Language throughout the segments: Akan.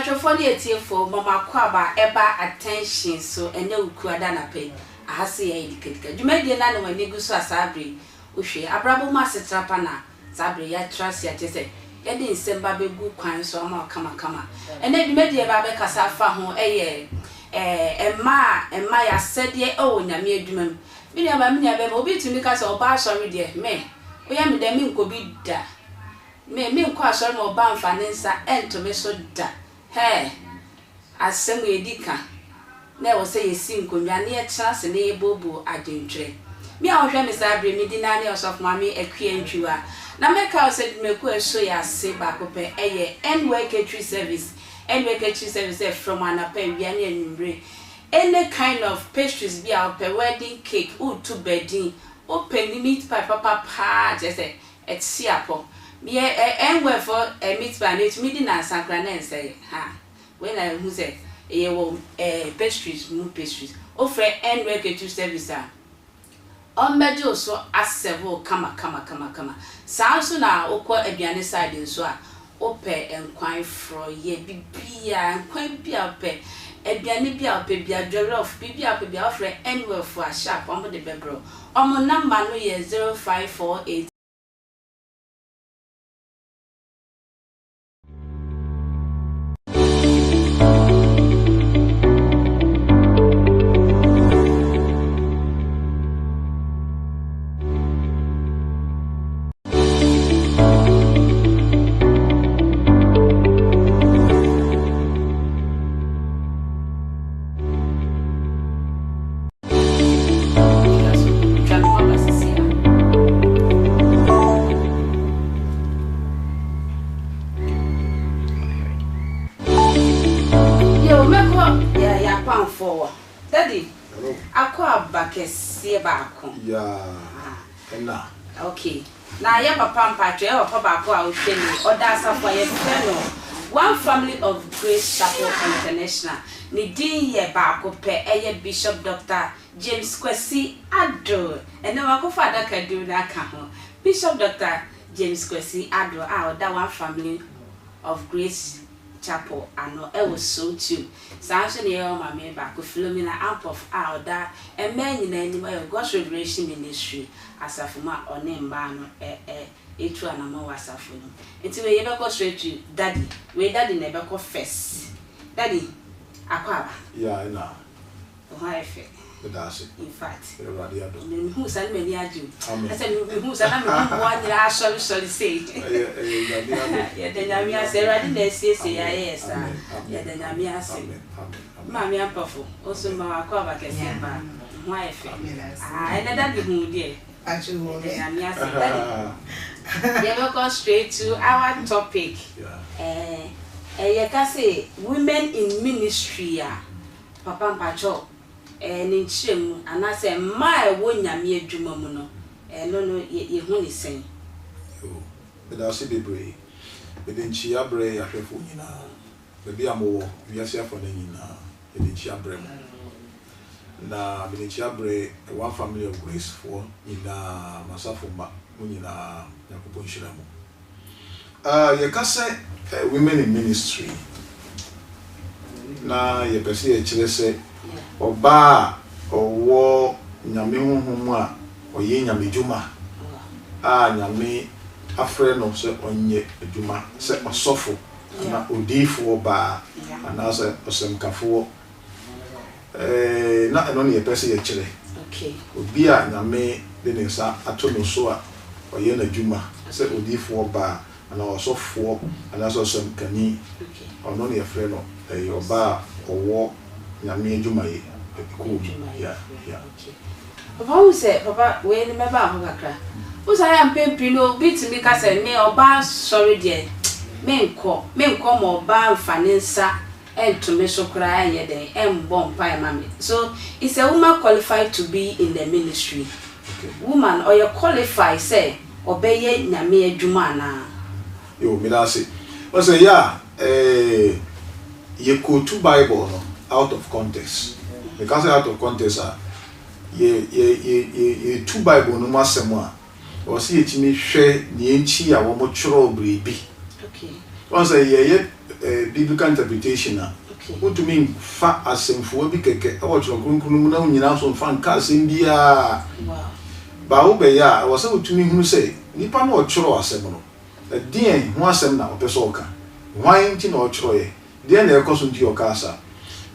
Ahwɛfoɔ ne atiefoɔ, ma mo akwaaba ɛba Attention so ɛnɛ Wukuada anapa yi. Aha se yɛayɛ dikadika. Dwumadie no a na w'ani gu so a saa bere yi wohwɛ yi, abrabɔ mu asetra pa na saa bere yi yɛatra ase a kyerɛ sɛ yɛde nsɛm ba bɛgu kwan so ama wo kamakama. Ɛnɛ dwumadie a yɛba abɛkasa afa ho yɛ ɛɛ mmaa a mma yɛ asɛdeɛ wɔ Nyame adwuma mu. Me nuabaa, me nuabɛrima, obi tumi ka sɛ ɔba asɔre deɛ, me, woyɛ me dɛn menkɔ bi da. Me, menkɔ asɔre ma ɔbaa mfa ne nsa nto me so da. Hɛɛ! Asɛm wei edi ka. Na ɛwɔ sɛ yɛsi nkonnwa na yɛtena ase na yɛbooboo adwentwerɛ. Me a wohwɛ me saa berɛ yi, me din ara ne Ɔsɔfo Maame Akua Ntwiwa. Na mɛka wo sɛ dwumakuo a ɛso yɛn ase baako pɛ yɛ N-Way Catering Service. N-Way Catering Service ɛfrɛ mo anapa, awia ne anwummere. Any kind of pastries bi a wopɛ, wedding cake, woretu badin, wopɛ meat pie papa paa a, kyerɛ sɛ Ɛte apɔ. Meyɛ ɛ ɛnwɛ fɔ ɛ meat pie no ɛtumi di nansa koraa na ɛnsɛe ha wei na ɛhu sɛ ɛyɛ wɔ ɛ pastries mu pastries wo frɛ ɛnwɛ ketu service a ɔmbɛgye wo so asɛve wo kama kama kama kama saa nso na wo kɔ aduane side nso a wo pɛ nkwan frɔyɛ bibiaa nkwan bi a wo pɛ aduane bi a wo pɛ bia jollof biribi a wo pɛ bia wo frɛ ɛnwɛ fo a sharp ɔmo de bɛbrɛ wo. Wɔn nɔmba no yɛ 0548. Twa me ho aba sisi a. Yo, mɛkɔ yɛ yɛapamfoɔ wɔ. Daddy, akɔ aba kɛseɛ baako. Yeah, ɛna. Okay. Na yɛ papa mpakyɛw, yɛ papa baako a wohwɛ ni, ɔda asafo a yɛfrɛ no One Family of Grace Chapel International. Ne din yɛ baako pɛ, ɛyɛ Bishop Doctor James Kwasi Addo. Ɛnnɛ wakɔfa adaka duru no aka ho. Bishop Doctor James Kwasi Addo a ɔda One Family of Grace Chapel ano wɔ Sowutuom. Saa ara nso na yɛwɔ maame baako, Philomena Ampofo a ɔda mmaa nyinaa anim wɔ God's Revelation Ministry asafo mu a ɔne mmaa no retu anamɔn wɔ asafo no mu. Nti wei yɛbɛkɔ straight to Daddy. Wei Daddy na ɛbɛkɔ first. Daddy, akwaaba. Yeah, ɛna. Wo ho ayɛ fɛ. Meda ase. In fact. Awurade adom. Me mehu saa na m'ani agye o. Amen. Asɛ me mehu saa na me ho mmoa nyinaa asɔre sɔre sei. Ɛyɛ ɛyɛ Nyame adom. Yɛda Nyame ase. Awurade na asiesie yɛn ayɛ yɛ saa. Amen. Amen. Yɛda Nyame ase. Amen. Amen. Amen. Maame Ampafo, wo nso ma w'akwaaba kɛseɛ paa. Wo ho ayɛ fɛ. Meda ase. Ah, ɛnɛ daddy hu wo deɛ. Pacho hu me. Yɛda Nyame ase. Daddy, yɛbɛkɔ straight to our topic. Yeah. Eh, eh, yɛka se women in ministry a, Papa mpakyɛw eh ne nkyerɛmu anaasɛ mmaa a ɛwɔ Nyame adwuma mu no ɛno no yɛ yɛhu ne sɛn? Yoo, medase bebree. Mede nkyia brɛ yɛahwɛfoɔ nyinaa, baabi a mowɔ, wiase afanan nyinaa, mede nkyia brɛ mo. Na mede nkyia brɛ One Family of Grace foɔ nyinaa, m'asafo mma, mo nyinaa, Nyankopɔn nhyira mo. Ah, yɛka sɛ Women in Ministry na yɛpɛ sɛ yɛkyerɛ sɛ ɔbaa a ɔwɔ Nyame honhom mu a ɔyɛ Nyame dwuma a Nyame afrɛ no sɛ ɔnyɛ adwuma sɛ ɔsɔfo anaa odiyifoɔ baa anaasɛ ɔsɛmkafoɔ. Na ɛno na yɛpɛ sɛ yɛkyerɛ. Obi a Nyame de ne nsa ato no so a ɔyɛ n'adwuma sɛ odiyifoɔ baa anaa ɔsɔfoɔ anaasɛ ɔsɛmkani, ɔno na yɛfrɛ no ɛyɛ ɔbaa a ɔwɔ Nyame adwumayɛ kuo mu. Yeah, yeah. Papa wohu sɛ, papa wei no mɛba ho kakra. Wohu sɛ ayɛ a mpɛn pii no obi tumi ka sɛ me ɔbaa sɔre deɛ menkɔ, menkɔ ma ɔbaa mfa ne nsa ɛnto me so koraa ɛnyɛ dɛn ɛnbɔ mpaeɛ ma me so is a woman qualified to be in the ministry woman ɔyɛ qualify sɛ ɔbɛyɛ Nyame adwuma anaa. Yoo meda ase. Wohu sɛ ɛyɛ a eh yɛ quote bible no out of context. Meka sɛ out of context a yɛ yɛ yɛ yɛ yɛtu bible no mu asɛm a ɛwɔ sɛ yɛtumi hwɛ nea nti a wɔtwerɛɛ biribi. Woahu sɛ yɛyɛ biblical interpretation a, wontumi mfa asɛmfua bi kɛkɛ wɔ Twerɛ Kronkron no mu na wonnyina so mfa nka asɛm biara. Ba wobɛyɛ a, ɛwɔ sɛ wotumi hunu sɛ nipa no a ɔtwerɛɛ asɛm no, ɛdeɛn ho asɛm na ɔpɛ sɛ ɔka? Hwan nti na ɔtwerɛeɛ? Deɛn na ɛrekɔ so nti ɔkaa saa?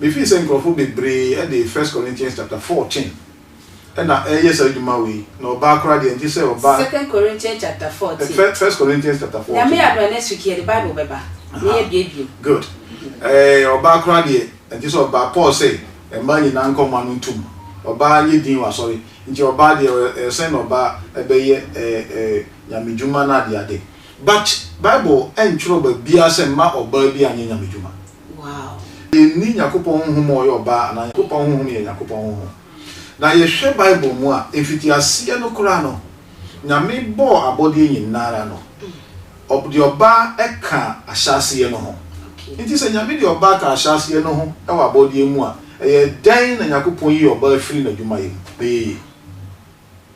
Mefii sɛ nkurɔfoɔ bebree de First Corinthians chapter 14 na ɛreyɛ saa adwuma wei, na ɔbaa koraa deɛ ɛnte sɛ ɔbaa. Second Corinthians chapter 14. First Corinthians chapter 14. Nyame yɛ adom a next week yɛde Bible bɛba na yɛabiebie mu. Good. Ɛɛ ɔbaa koraa deɛ ɛnte sɛ ɔbaa. Paul se mmaa nyinaa nka wɔn ano ntom. Ɔbaa nyɛ din wɔ asɔre. Nti ɔbaa deɛ ɛyɛ sɛn na ɔbaa ɛbɛyɛ ɛɛ ɛɛ nyamedwuma no adeade. But Bible ɛntwerɛ baabiara sɛ mma ɔbaa bi anyɛ nyamedwuma. Wow. Yɛnni Nyakopɔn honhom a ɔyɛ ɔbaa anaa Nyankopɔn honhom yɛ Nyankopɔn honhom. Na yɛhwɛ Bible mu a, mfitiaseɛ no koraa no, Nyame bɔɔ abɔdeɛ nyinara no, ɔde ɔbaa kaa ahyɛaseɛ no ho. Nti sɛ Nyame de ɔbaa ka ahyɛaseɛ no ho wɔ abɔdeɛ mu a, ɛyɛ dɛn na Nyakopɔn yi ɔbaa firi n'adwumayɛ mu? Bɛyɛ yie.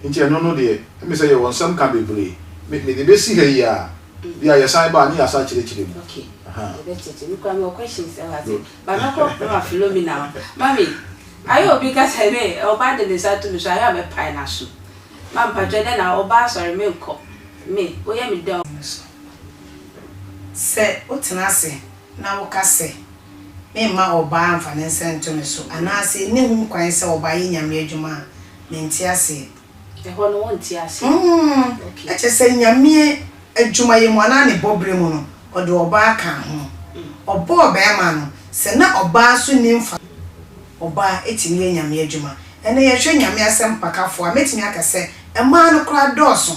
Nti ɛno no deɛ, ɛme sɛ yɛwɔ nsɛm ka bebree. Me, mede bɛsi ha yi ara. Bi a yɛsan ba a, ne yɛasan akyerɛkyerɛ mu. Okay. Ahaa. Yɛbɛkyerɛkyerɛ. Me koraa mewɔ questions ɛwɔ ha sei. Good. But mɛkɔ Mama Philomena hɔ. Mummy, ayɛ obi ka sɛ me, ɔbaa de ne nsa to me so a, ayɛ a mɛpae n'aso. Ma mpakyɛ dɛn na ɔbaa asɔre menkɔ. Me, woyɛ me dɛn? No so. Sɛ wotena ase na woka sɛ, Meremma ɔbaa mfa ne nsa nto me so, anaasɛ enni ho kwan sɛ ɔbaa yɛ Nyame adwuma a, mente aseɛ. Ɛhɔ no wonte aseɛ? Mm, Okay. na kyerɛ sɛ Nyame adwumayɛ mu anaa ne bɔberɛ mu no, ɔde ɔbaa kaa ho. Ɔbɔɔ barima no, sɛ na ɔbaa nso nni mfa. Ɔbaa tumi yɛ Nyame adwuma. Ɛnnɛ yɛhwɛ Nyame asɛmpakafoɔ a, mɛtumi aka sɛ mmaa no koraa dɔɔso.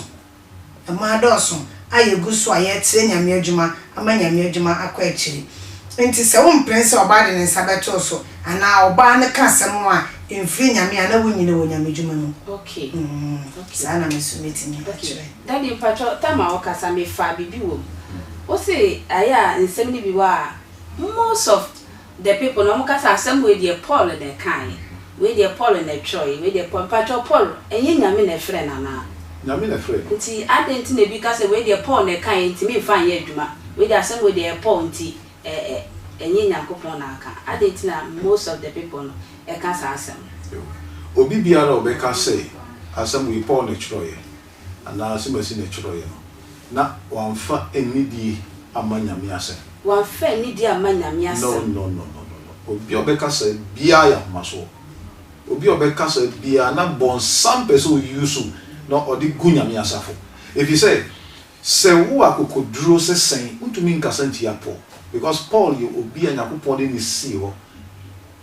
Mmaa dɔɔso a yɛgu so a yɛretrɛ Nyame adwuma ama Nyame adwuma akɔ akyiri. Nti sɛ wompene sɛ ɔbaa de ne nsa bɛto wo so anaa ɔbaa no ka asɛm a ɛmfiri Nyame a na wonyini wɔ Nyame dwuma mu. Okay. Mm, Okay. saa na me nso mɛtumi Okay. akyerɛ. Daddy mpakyɛw time a wokasa me faa biribi wɔ mu. Wose ayɛ a nsɛm no bi wɔ a most of The people no wɔka sɛ asɛm wei deɛ Paul na ɛkaeɛ, wei deɛ Paul na ɛtwerɛeɛ, wei deɛ Paul, mpakyɛw Paul ɛnyɛ Nyame na ɛfrɛɛ no anaa? Nyame na ɛfrɛɛ no. Nti adɛn nti na ebi ka sɛ wei deɛ Paul na ɛkaeɛ nti memfa nyɛ adwuma, wei deɛ asɛm wei deɛ ɛyɛ Paul nti ɛ ɛ ɛnyɛ Nyankopɔn na aka, adɛn nti na most of the people no ɛka saa asɛm no? Yo. Obi biara a ɔbɛka sɛ asɛm wei Paul na ɛtwerɛeɛ, anaa Asimasi na ɛtwerɛeɛ no, na wamfa anidie amma Nyame asɛm. Wamfa anidie amma Nyame No, asɛm. no, no, no, no, no. Obi a ɔbɛka saa biara yɛ ahomasoɔ. Obi a ɔbɛka saa biara, na bɔnsam pɛ sɛ ɔ use na ɔde gu Nyame asafo. Ɛfiri sɛ, sɛ wowɔ akokoduro sɛ sɛn, wontumi nkasa ntia Paul. Because Paul yɛ obi a Nyankopɔn de no sii hɔ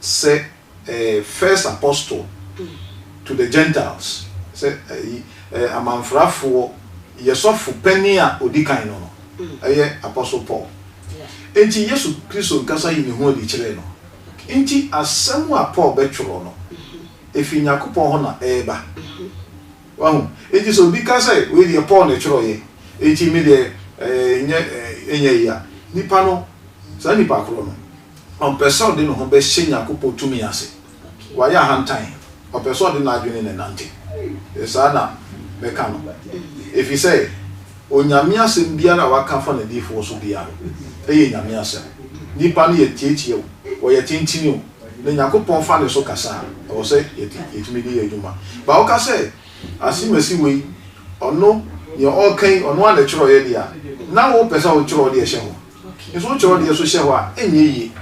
sɛ eh, first apostle to the Gentiles, sɛ ayi, eh, amanfrafoɔ, yɛ sɔfo panin a odi kan no no, ɛyɛ Apostle Paul. Enti Yesu Kristo nkasa yi ne ho adi kyerɛɛ no. Enti asɛm a Paul bɛtwerɛ no, ɛfiri Nyankopɔn hɔ na ɛreba. Wahu? Enti sɛ obi ka sɛ, wei deɛ Paul na ɛtwerɛeɛ, enti me deɛ, eh, nyɛ, eh, ɛnyɛ yi a, nipa no, saa nipa korɔ no, Ɔmpɛ sɛ ɔde ne ho bɛhyɛ Nyankopɔn tumi ase. Wayɛ ahantan. Ɔpɛ sɛ ɔde n'adwene na ɛnante. Saa na mɛka no. Efisɛ Onyame asɛm biara a waka afa n'adiyifoɔ so biara no, ɛyɛ Nyame asɛm. Nnipa no yɛ tiatia o, wɔyɛ tentene o, na Nyankopɔn fa ne so kasa a, ɛwɔ sɛ yɛtumi de yɛ adwuma. But woka sɛ asemasi wei, ɔno, nea ɔreka yi, ɔno ara na ɛtwerɛeɛ deɛ a, na wopɛ sɛ wotwerɛ wo deɛ hyɛ hɔ. Nso wokyerɛw deɛ so hyɛ hɔ a, ɛnyɛ yie.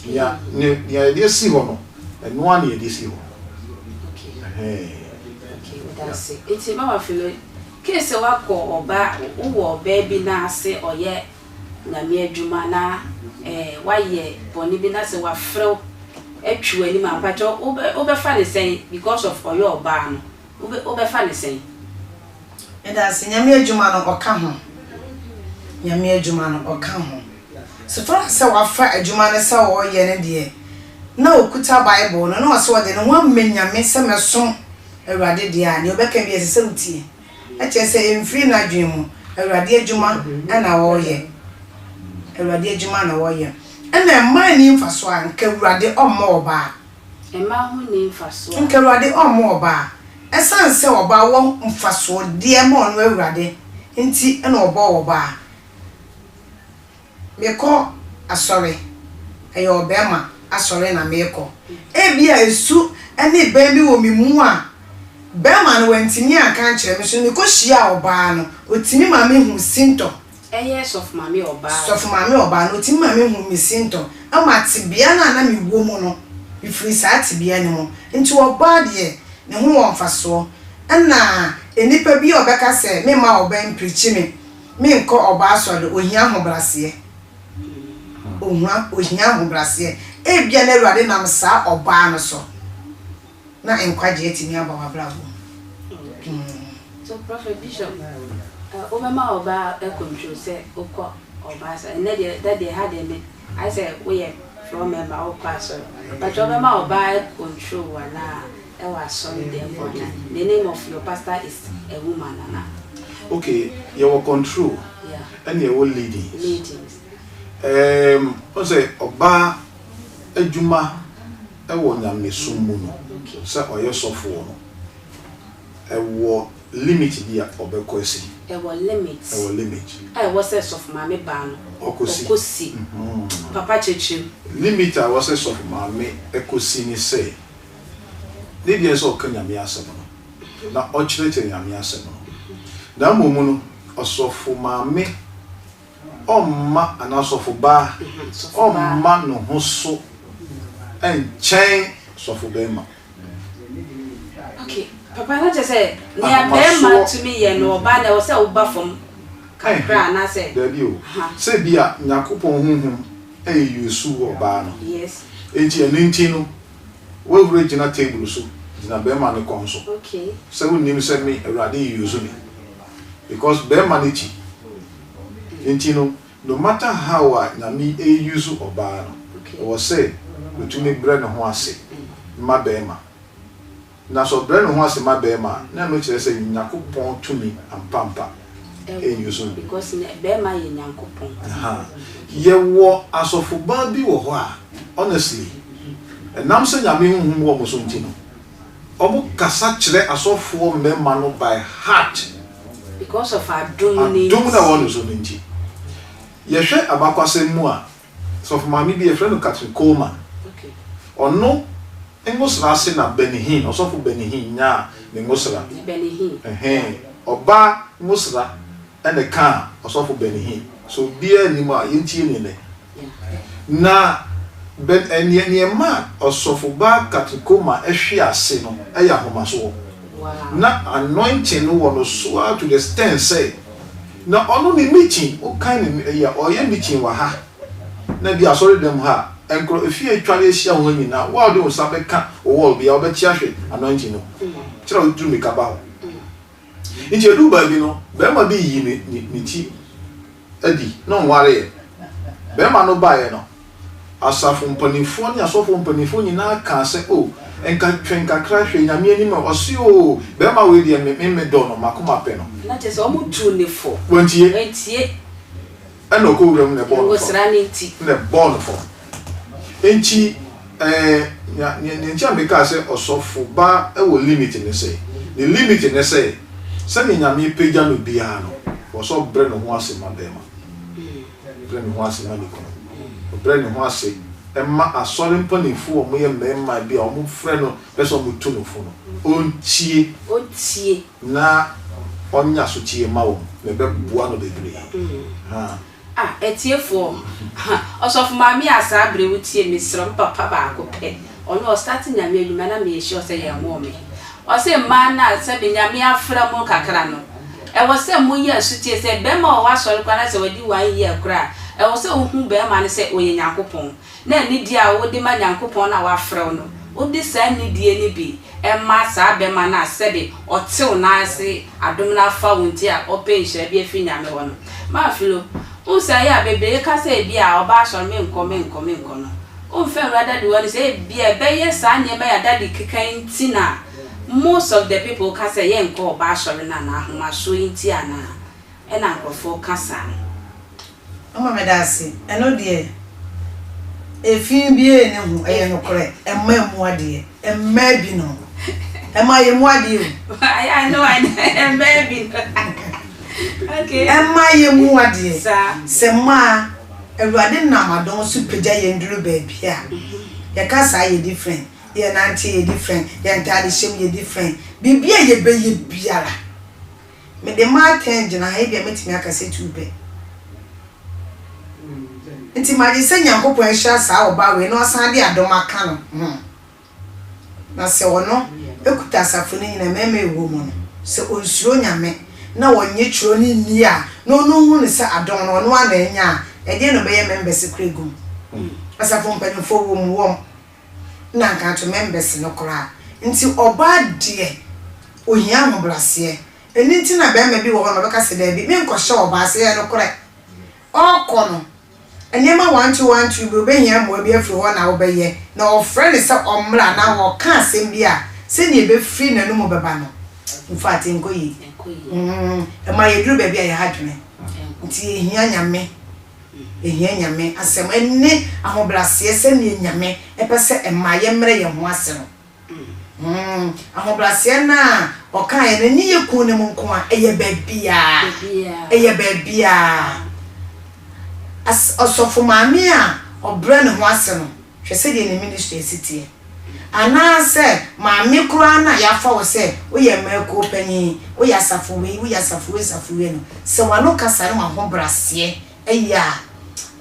Nea ne nea yɛde asi hɔ no, ɛno ara na yɛde si hɔ. Okay. Ɛhɛn. Okay, meda ase. Nti Mama Philo, case sɛ woakɔ ɔba, wowɔ ɔbaa bi nan ase ɔyɛ Nyame adwuma na eh, woayɛ bɔne bi na sɛ wafrɛ wo atwi w'anim a, mpakyɛw wobɛ wobɛfa no sɛn because of ɔyɛ ɔbaa no? Wobɛ wobɛfa no sɛn? Medase, Nyame adwuma no ɔka ho. Nyame adwuma no ɔka ho. So far as sɛ wafa adwuma no sɛ ɔreyɛ no deɛ, na ɔkuta Bible no, na ɔsɛ ɔde ne ho ama Nyame sɛ mɛsom Awurade deɛ a, deɛ ɔbɛka biara ɛsɛ sɛ wotie. Na kyerɛ sɛ ɛmfiri n'adwene mu, Awurade adwuma na ɔreyɛ. Awurade adwuma na ɔreyɛ. Ɛna mmaa nni mfasoɔ a, nka Awurade ɔmmɔ ɔbaa. Mma ho nni mfasoɔ a. Nka Awurade ɔmmɔ ɔbaa. Ɛsiane sɛ ɔbaa wɔ mfasoɔdeɛ ma ɔno Awurade nti na ɔbɔɔ ɔbaa. Mekɔ asɔre, ɛyɛ ɔbarima asɔre na mekɔ. Ebia esu ne bɛn bi wɔ me mu a barima no wantumi anka ankyerɛ me, so mekɔhyiaa ɔbaa no, ɔtumi ma mehu sintɔ. Ɛyɛ sɔfo maame ɔbaa. Sɔfo maame ɔbaa no, ɔtumi ma mehu me sintɔ ma tebea no a na mewɔ mu no, mefirii saa tebea no mu. Nti ɔbaa deɛ, ne ho wɔ mfasoɔ. Ɛna nnipa bi a ɔbɛka sɛ memma ɔbaa mpirikyi me, menkɔ ɔbaa asɔre, ɔhia ahobraseɛ. Ohua, ohia ahobraseɛ. Ebia na Awurade nam saa ɔbaa no so na nkwagyeɛ atumi aba w'abrabɔ mu. Okay. So Prophet Bishop, wobɛma ɔbaa control sɛ wokɔ ɔbaa asɔre? Ɛnnɛ deɛ, da deɛ, ha deɛ me, ayɛ sɛ woyɛ floor member, wokɔ asɔre. But wobɛma ɔbaa control wo anaa ɛwɔ asɔre dɛm hɔ anaa? The name of your pastor is a woman anaa? Okay, yɛwɔ control. Yeah. Ɛna ɛwɔ leadings. Leadings. Ɛɛm, wohu sɛ ɔbaa adwuma wɔ nyamesom mu no, sɛ ɔyɛ sɔfoɔ no, ɛwɔ limit bi a ɔbɛkɔ asi. Ɛwɔ limit. Ɛwɔ limit. A ɛwɔ sɛ sɔfo maame baa no. Ɔkɔsi. Ɔkɔsi. Papa kyerɛkyerɛ mu. Limit a ɛwɔ sɛ sɔfo maame kɔsi ne sɛ, ne deɛ sɛ ɔka Nyame asɛm no, na ɔkyerɛkyerɛ Nyame asɛm no. Na mmom no, ɔsɔfo maame ɔmma anaa sɔfo baa ɔmma ne ho so nkyɛn sɔfo bɛrima. Ok, papa na kyerɛ sɛ nea bɛrima tumi yɛ no ɔbaa na ɛwɔ sɛ woba fam kakra anaasɛ. Daabi o, sɛ bi a Nyankopɔn honhom ɛyɛ use ɔbaa no, Yes. enti ɛno nti no Woahuru agyina table so gyina bɛɛma no kɔn so sɛ wonnim sɛ me Awurade use me because bɛɛma no kyi nti no no matter how a Nyame use ɔbaa no ɛwɔ sɛ otumi brɛ ne ho ase ma bɛɛma na sɛ ɔbrɛ ne ho ase ma bɛɛma a na ɛno kyerɛ sɛ Nyakopɔn tumi ampampa use no. Because bɛɛma yɛ Nyankopɔn. Ahaa yɛwɔ asɔfobaa bi wɔ hɔ a honestly Ɛnam sɛ Nyame honhom wɔ wɔn so nti no, wɔn kasa kyerɛ asɔfoɔ mmarima no by heart. Because of adom no nti. Adom no a ɛwɔ ne so no nti. Yɛhwɛ abakwasɛm mu a, sɔfo maame bi yɛfrɛ no Catherine Coleman. Ɔno ngosra ase na Benny Hinn, ɔsɔfo Benny Hinn nyaa ne ngosra. Benny Hinn. Ɛhɛn, ɔbaa ngosra na ɛkaa ɔsɔfo Benny Hinn. So obiara nnim a, yɛntie ne nnɛ. Na bɛ, ɛ, nea, nea ɛmaa Ɔsɔfobaa Katrikoma hwee ase no yɛ ahomasoɔ. Na anointing no wɔ no so ara to the extent sɛ, na ɔno ne meeting, wokan ne, ɛyi a, ɔyɛ meeting wɔ ha, na bi asɔredɛm ha a, nkorɔ, efie a atwa ahyia ho ha nyinaa, wo a wode wo nsa bɛka wo wall biara, wobɛte ahwe anointing no, kyerɛ a wotu mmirika ba hɔ. Nti ɛduu baabi no, barima bi yii ne, ne, ne ti adi na ɔnwareeɛ. Barima no baeɛ no, asafo mpanimfoɔ ne asɔfoɔ mpanimfoɔ nyinaa kaa sɛ, O, nka twɛn kakra hwɛ Nyame anim ɛ. Ɔse, O, barima wei deɛ, me, me medɔ no, m'akoma pɛ no. Na kyerɛ sɛ wɔtuu no fo. Wantie. Wantie. Ɛna ɔkɔ wuram na ɛbɔɔ no fam. Ngosra no nti. Na ɛbɔɔ no fam. Enti, ɛɛ, nea, nea, nea nti a mekaa sɛ ɔsɔfo ba wɔ limit ne sɛ, ne limit ne sɛ, sɛnea Nyame pagya no biara no, ɛwɔ sɛ ɔbrɛ ne ho ase ma bɛrima. Ɔbrɛ ne ho ase ma ne kunu. Ɔbrɛ ne ho ase ma asɔre mpanimfoɔ a wɔyɛ mmarima bi a wɔfrɛ no pɛ sɛ wɔtu no fo no, ɔntie. Ɔntie. Na ɔnyɛ asotie mma wɔn, na ɛbɛboa no bebree. Ha. Ah, atiefoɔ, ha, Ɔsɔfo Maame a saa bere wo tie me srɛ wo papa baako pɛ, ɔno ɔstarte Nyame adwuma na meyɛ sure sɛ yɛnwoo me. Ɔse mmaa no a sɛbe Nyame afrɛ mo kakra no, ɛwɔ sɛ moyɛ asotie sɛ bɛɛma a ɔwɔ asɔre koraa na sɛ wadi one year koraa a, ɛwɔ sɛ wohu bɛɛma no sɛ ɔyɛ Nyankopɔn. Na anidie a wode ma Nyankopɔn no a wafrɛ wo no, wode saa anidie no bi ma saa bɛma no a sɛbe ɔte wo nan ase adom no afa wo nti a ɔpɛ nhyira bi afiri Nyame hɔ no. Maa Philo, wohu sɛ ɛyɛ a bebree ka sɛ ebia ɔba asɔre menkɔ, menkɔ, menkɔ no, womfa nwura Daddy hɔ no sɛ ebia ɛbɛyɛ saa nneɛma yi a Daddy keka yi nti na most of the people ka sɛ yɛnkɔ ɔba asɔre no anaa ahomasoɔ yi nti anaa ɛna nkorɔfoɔ ka saa no. Mama meda ase. Ɛno deɛ efi biaa nni ho, ɛyɛ nokorɛ. Ɛmma ɛmu adeɛ, mmaa binom. Ɛma yɛ mu adeɛ o. Mmaa binom. Okay. Ɛma yɛ mu adeɛ. Saa. Sɛ mmaa. Awurade nam adom so pagya yɛn duru baabi a, yɛ kasa yɛ different, yɛ nante yɛ different, yɛ ntaade hyɛ mu yɛ different, biribi a yɛbɛyɛ biara. Mede m'atɛn gyina ha, ebia mɛtumi aka sɛ tuu pɛ. Nti magye sɛ Nyankopɔn ahyira saa ɔbaa wei na ɔsan de adom aka no ho. Na sɛ ɔno kuta asafo no nyina, mmarima a ɛwɔ mu no, sɛ ɔnsuro Nyame na ɔnnye twerɛ no nni a, na ɔno hu no sɛ adom no ɔno ara na anya a, ɛdeɛn na ɔbɛyɛ members kora agu mu? Asafo mpanimfoɔ wɔ mu wɔm na anka ato members no koraa. Nti ɔbaa deɛ ɔhia ahobraseɛ. Ɛno nti na barima bi wɔ hɔ no ɔbɛka sɛ daabi menkɔhyɛ ɔbaa ase, ɛyɛ nokorɛ. Ɔrekɔ no, nneɛma wantu wantu bi, obehia mmoa bi afiri hɔ na wobɛyɛ, na wɔfrɛ no sɛ ɔmmra anaa ɔreka asɛm bi a, sɛnea ebefiri n'anom bɛba no, in fact, ɛnkɔ yie. Mm, ɛma yɛduru baabi a yɛha adwene. Nti yɛhia Nyame, yɛhia Nyame asɛm ne ahobrɛaseɛ sɛnea Nyame pɛ sɛ ɛma yɛmmrɛ yɛn ho ase no. Hmm, ahobrɛaseɛ no a ɔkaeɛ no, ɛnyɛ yɛ kuo no mu nko a, ɛyɛ baabiara. Ɛyɛ baabiara. As ɔsɔfo maame a ɔbrɛ ne ho ase no, hwɛ sɛdeɛ ne ministry asi teɛ. Anaasɛ maame koraa no a yɛafa wo sɛ woyɛ mmaa kuo panin, woyɛ asafo wei, woyɛ asafo wei, asafo wei no, sɛ w'ano kasa ne w'ahobrɛaseɛ yɛ a,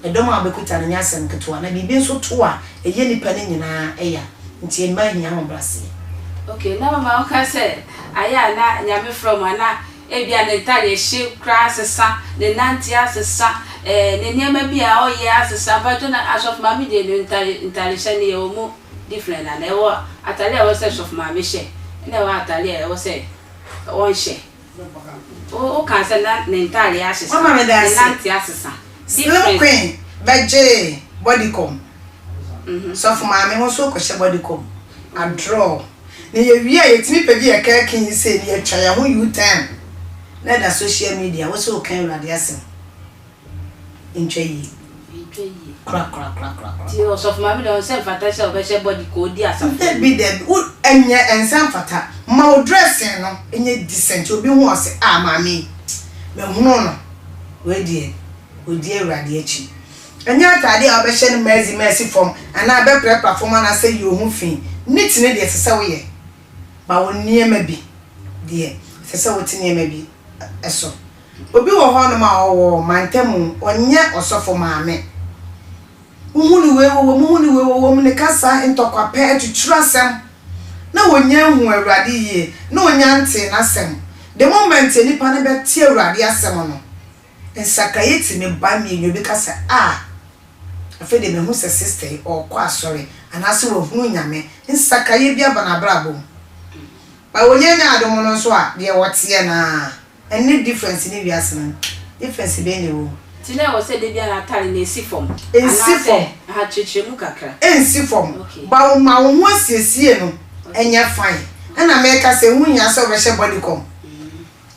ɛdɔm a wobɛkuta no nyɛ asɛm ketewa, na biribi nso to a, ɛyɛ nnipa no nyinaa ya. Nti mma hia ahobrɛaseɛ. Ok, na mama woka sɛ ayɛ a na Nyame frɛ mo a na ebia ne ntadeɛ hye koraa asesa, ne nanteɛ asesa, eh, ne nneɛma bi a ɔyɛ asesa, mpakyɛw na asɔfo maame deɛ no ntare ntadehyɛ no yɛwɔ mu different anaa? Ɛwɔ atade a ɛwɔ sɛ sɔfo maame hyɛ ɛna ɛwɔ atade a ɛwɔ sɛ ɔnhyɛ. Wo kaa sɛ na ne ntaadeɛ asesa, Mama meda ne ase. nante asesa. Slim Difference. Queen bɛgyee bodycom. Sɔfo maame wo nso wokɔhyɛ bodycom. Adrɔɔ. Na yɛwie a yɛtumi pagye yɛ kɛɛken yi sei na yɛtwa yɛn ho U-turn na ɛda social media wo se woka Awurade asɛm. Ntwa yie. Ntwa yie. Korakorakorakorakora. Nti ɔsɔfo maame deɛ ɔnsɛ mfata sɛ ɔbɛhyɛ body coat ɔdi asafo anim. Dabi dabi wo ɛnyɛ ɛnsɛ mfata ma wo dressing no nyɛ decent obi hu ɔse ah maame yi mahunu no wei deɛ ɔdi awurade akyi ɛnyɛ ataadeɛ a wobɛhyɛ no mɛɛzi mɛɛsi fam anaa bɛprapra fam anaasɛ yi wo ho fi neat no deɛ ɛsɛ sɛ woyɛ ba wo nneɛma bi deɛ ɛsɛ sɛ wote nneɛma bi so. Obi wɔ hɔnom a ɔwɔ mantam, ɔnyɛ ɔsɔfo maame. Wohu no wei wɔwɔ mu, wohu no wei wɔwɔ mu, ne kasa, ntɔkwapɛ, atuturu asɛm. Na onnya nhuu Awurade yie, na onnya ntee n'asɛm. The moment a nipa no bɛte Awurade asɛm no, nsakraeɛ tumi ba mmienu. Obi ka sɛ, Ah, afei deɛ mahu sɛ sister yi ɔrekɔ asɔre, anaasɛ wahunu Nyame. Nsakraeɛ bi aba n'abrabɔ mu. But onnya nyaa adom no nso a, deɛ ɔteɛ no ara. Ɛnne difference ne wiase no difference bɛn na ɛwɔ mu? Nti na ɛwɔ sɛ da biara n'atare no ɛsi fam Ɛnsi fam. anaasɛ aha kyerɛkyerɛ mu kakra. Ɛnsi fam. Okay. Ba wo ma wo ho asiesie no ɛnyɛ fine. Ɛna meka sɛ ɛho hia sɛ wobɛhyɛ bodycom.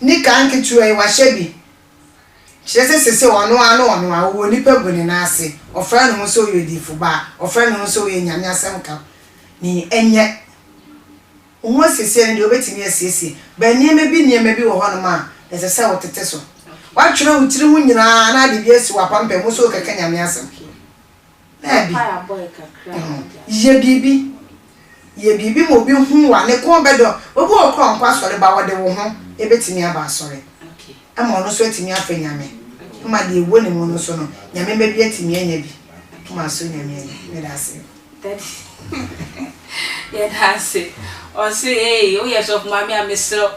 Nika nketewa yi wahyɛ bi. Kyerɛ sɛ sese ɔno ara ne ɔno ara ɔwɔ nipa gu ne nan ase. Ɔfrɛ ne ho sɛ ɔyɛ odiyifo baa. Ɔfrɛ ne ho sɛ ɔyɛ Nyame asɛm ka ni. Ɛnyɛ. Wo ho asiesie no deɛ wobɛtumi asiesie, but nneɛma bi nneɛma bi wɔ hɔnom a ɛsɛ sɛ wotete so. Woatwerɛ wo tiri ho nyinaa na ade bi asi w'apampam wo nso worekɛka Nyame asɛm. Daabi. Yɛ biribi. Yɛ biribi ma obi hu wo a, ne kɔn bɛdɔ. Obi wɔ hɔ koraa a ɔnkɔ asɔre but ɔde wo ho bɛtumi aba asɔre ama ɔno nso atumi afrɛ Nyame ma deɛ ɛwɔ ne mu no nso no, Nyame mma bi atumi anya bi ma asɔ Nyame ani. Meda ase. Daddy yɛda ase. Ɔse ee woyɛ sɔfo maame a mesrɛ wo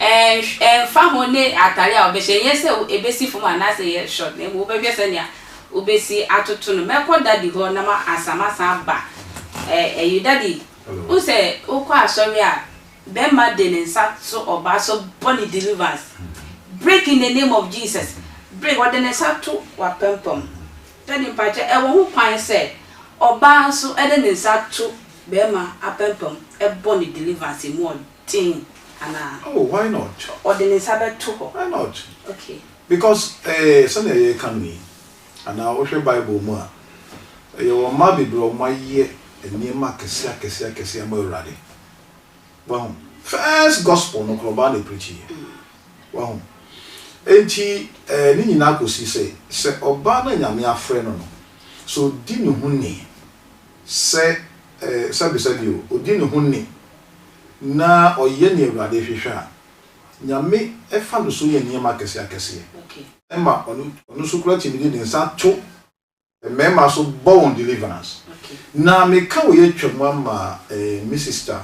ɛnfa ho ne atare a wobɛhyɛ ɛnyɛ sɛ ɛbɛsi fam anaasɛ ɛyɛ short na mmom wobɛhwɛ sɛnea wobɛsi atoto no. Mɛkɔ daddy hɔ na ma ansa masan aba ɛyi daddy wohu sɛ wokɔ asɔre a bɛrima de ne nsa to ɔbaa so bɔ ne deliverance break in the name of Jesus break ɔde ne nsa to w'apampam. Daddy mpakyɛ ɛwɔ ho kwan sɛ ɔbaa nso de ne nsa to bɛɛma apampam bɔ no deliverance emu ɔden anaa? Oh why not? Ɔde ne nsa bɛto hɔ. Why not? Okay. Because eh sɛnea yɛreka no yi anaa wohwɛ bible mu a yɛwɔ mmaa bebree a wɔayɛ nneɛma akɛseɛ akɛseɛ akɛseɛ ama Awurade. Wahu? First gospel no koraa ɔbaa na ɛpreachiiɛ. Wahu? Enti ne nyinaa kɔsi sɛ, sɛ ɔbaa no a Nyame afrɛ no no, sɛ ɔdi ne ho ni sɛ, sɛbesɛbe o, ɔdi ne ho ni na ɔyɛ nea Awurade hwehwɛ a, Nyame fa no so yɛ nneɛma akɛseɛ akɛseɛ. Ɛma ɔno nso koraa tumi de ne nsa to mmarima so bɔ wɔn deliverance. Na meka wei atwam ama me sister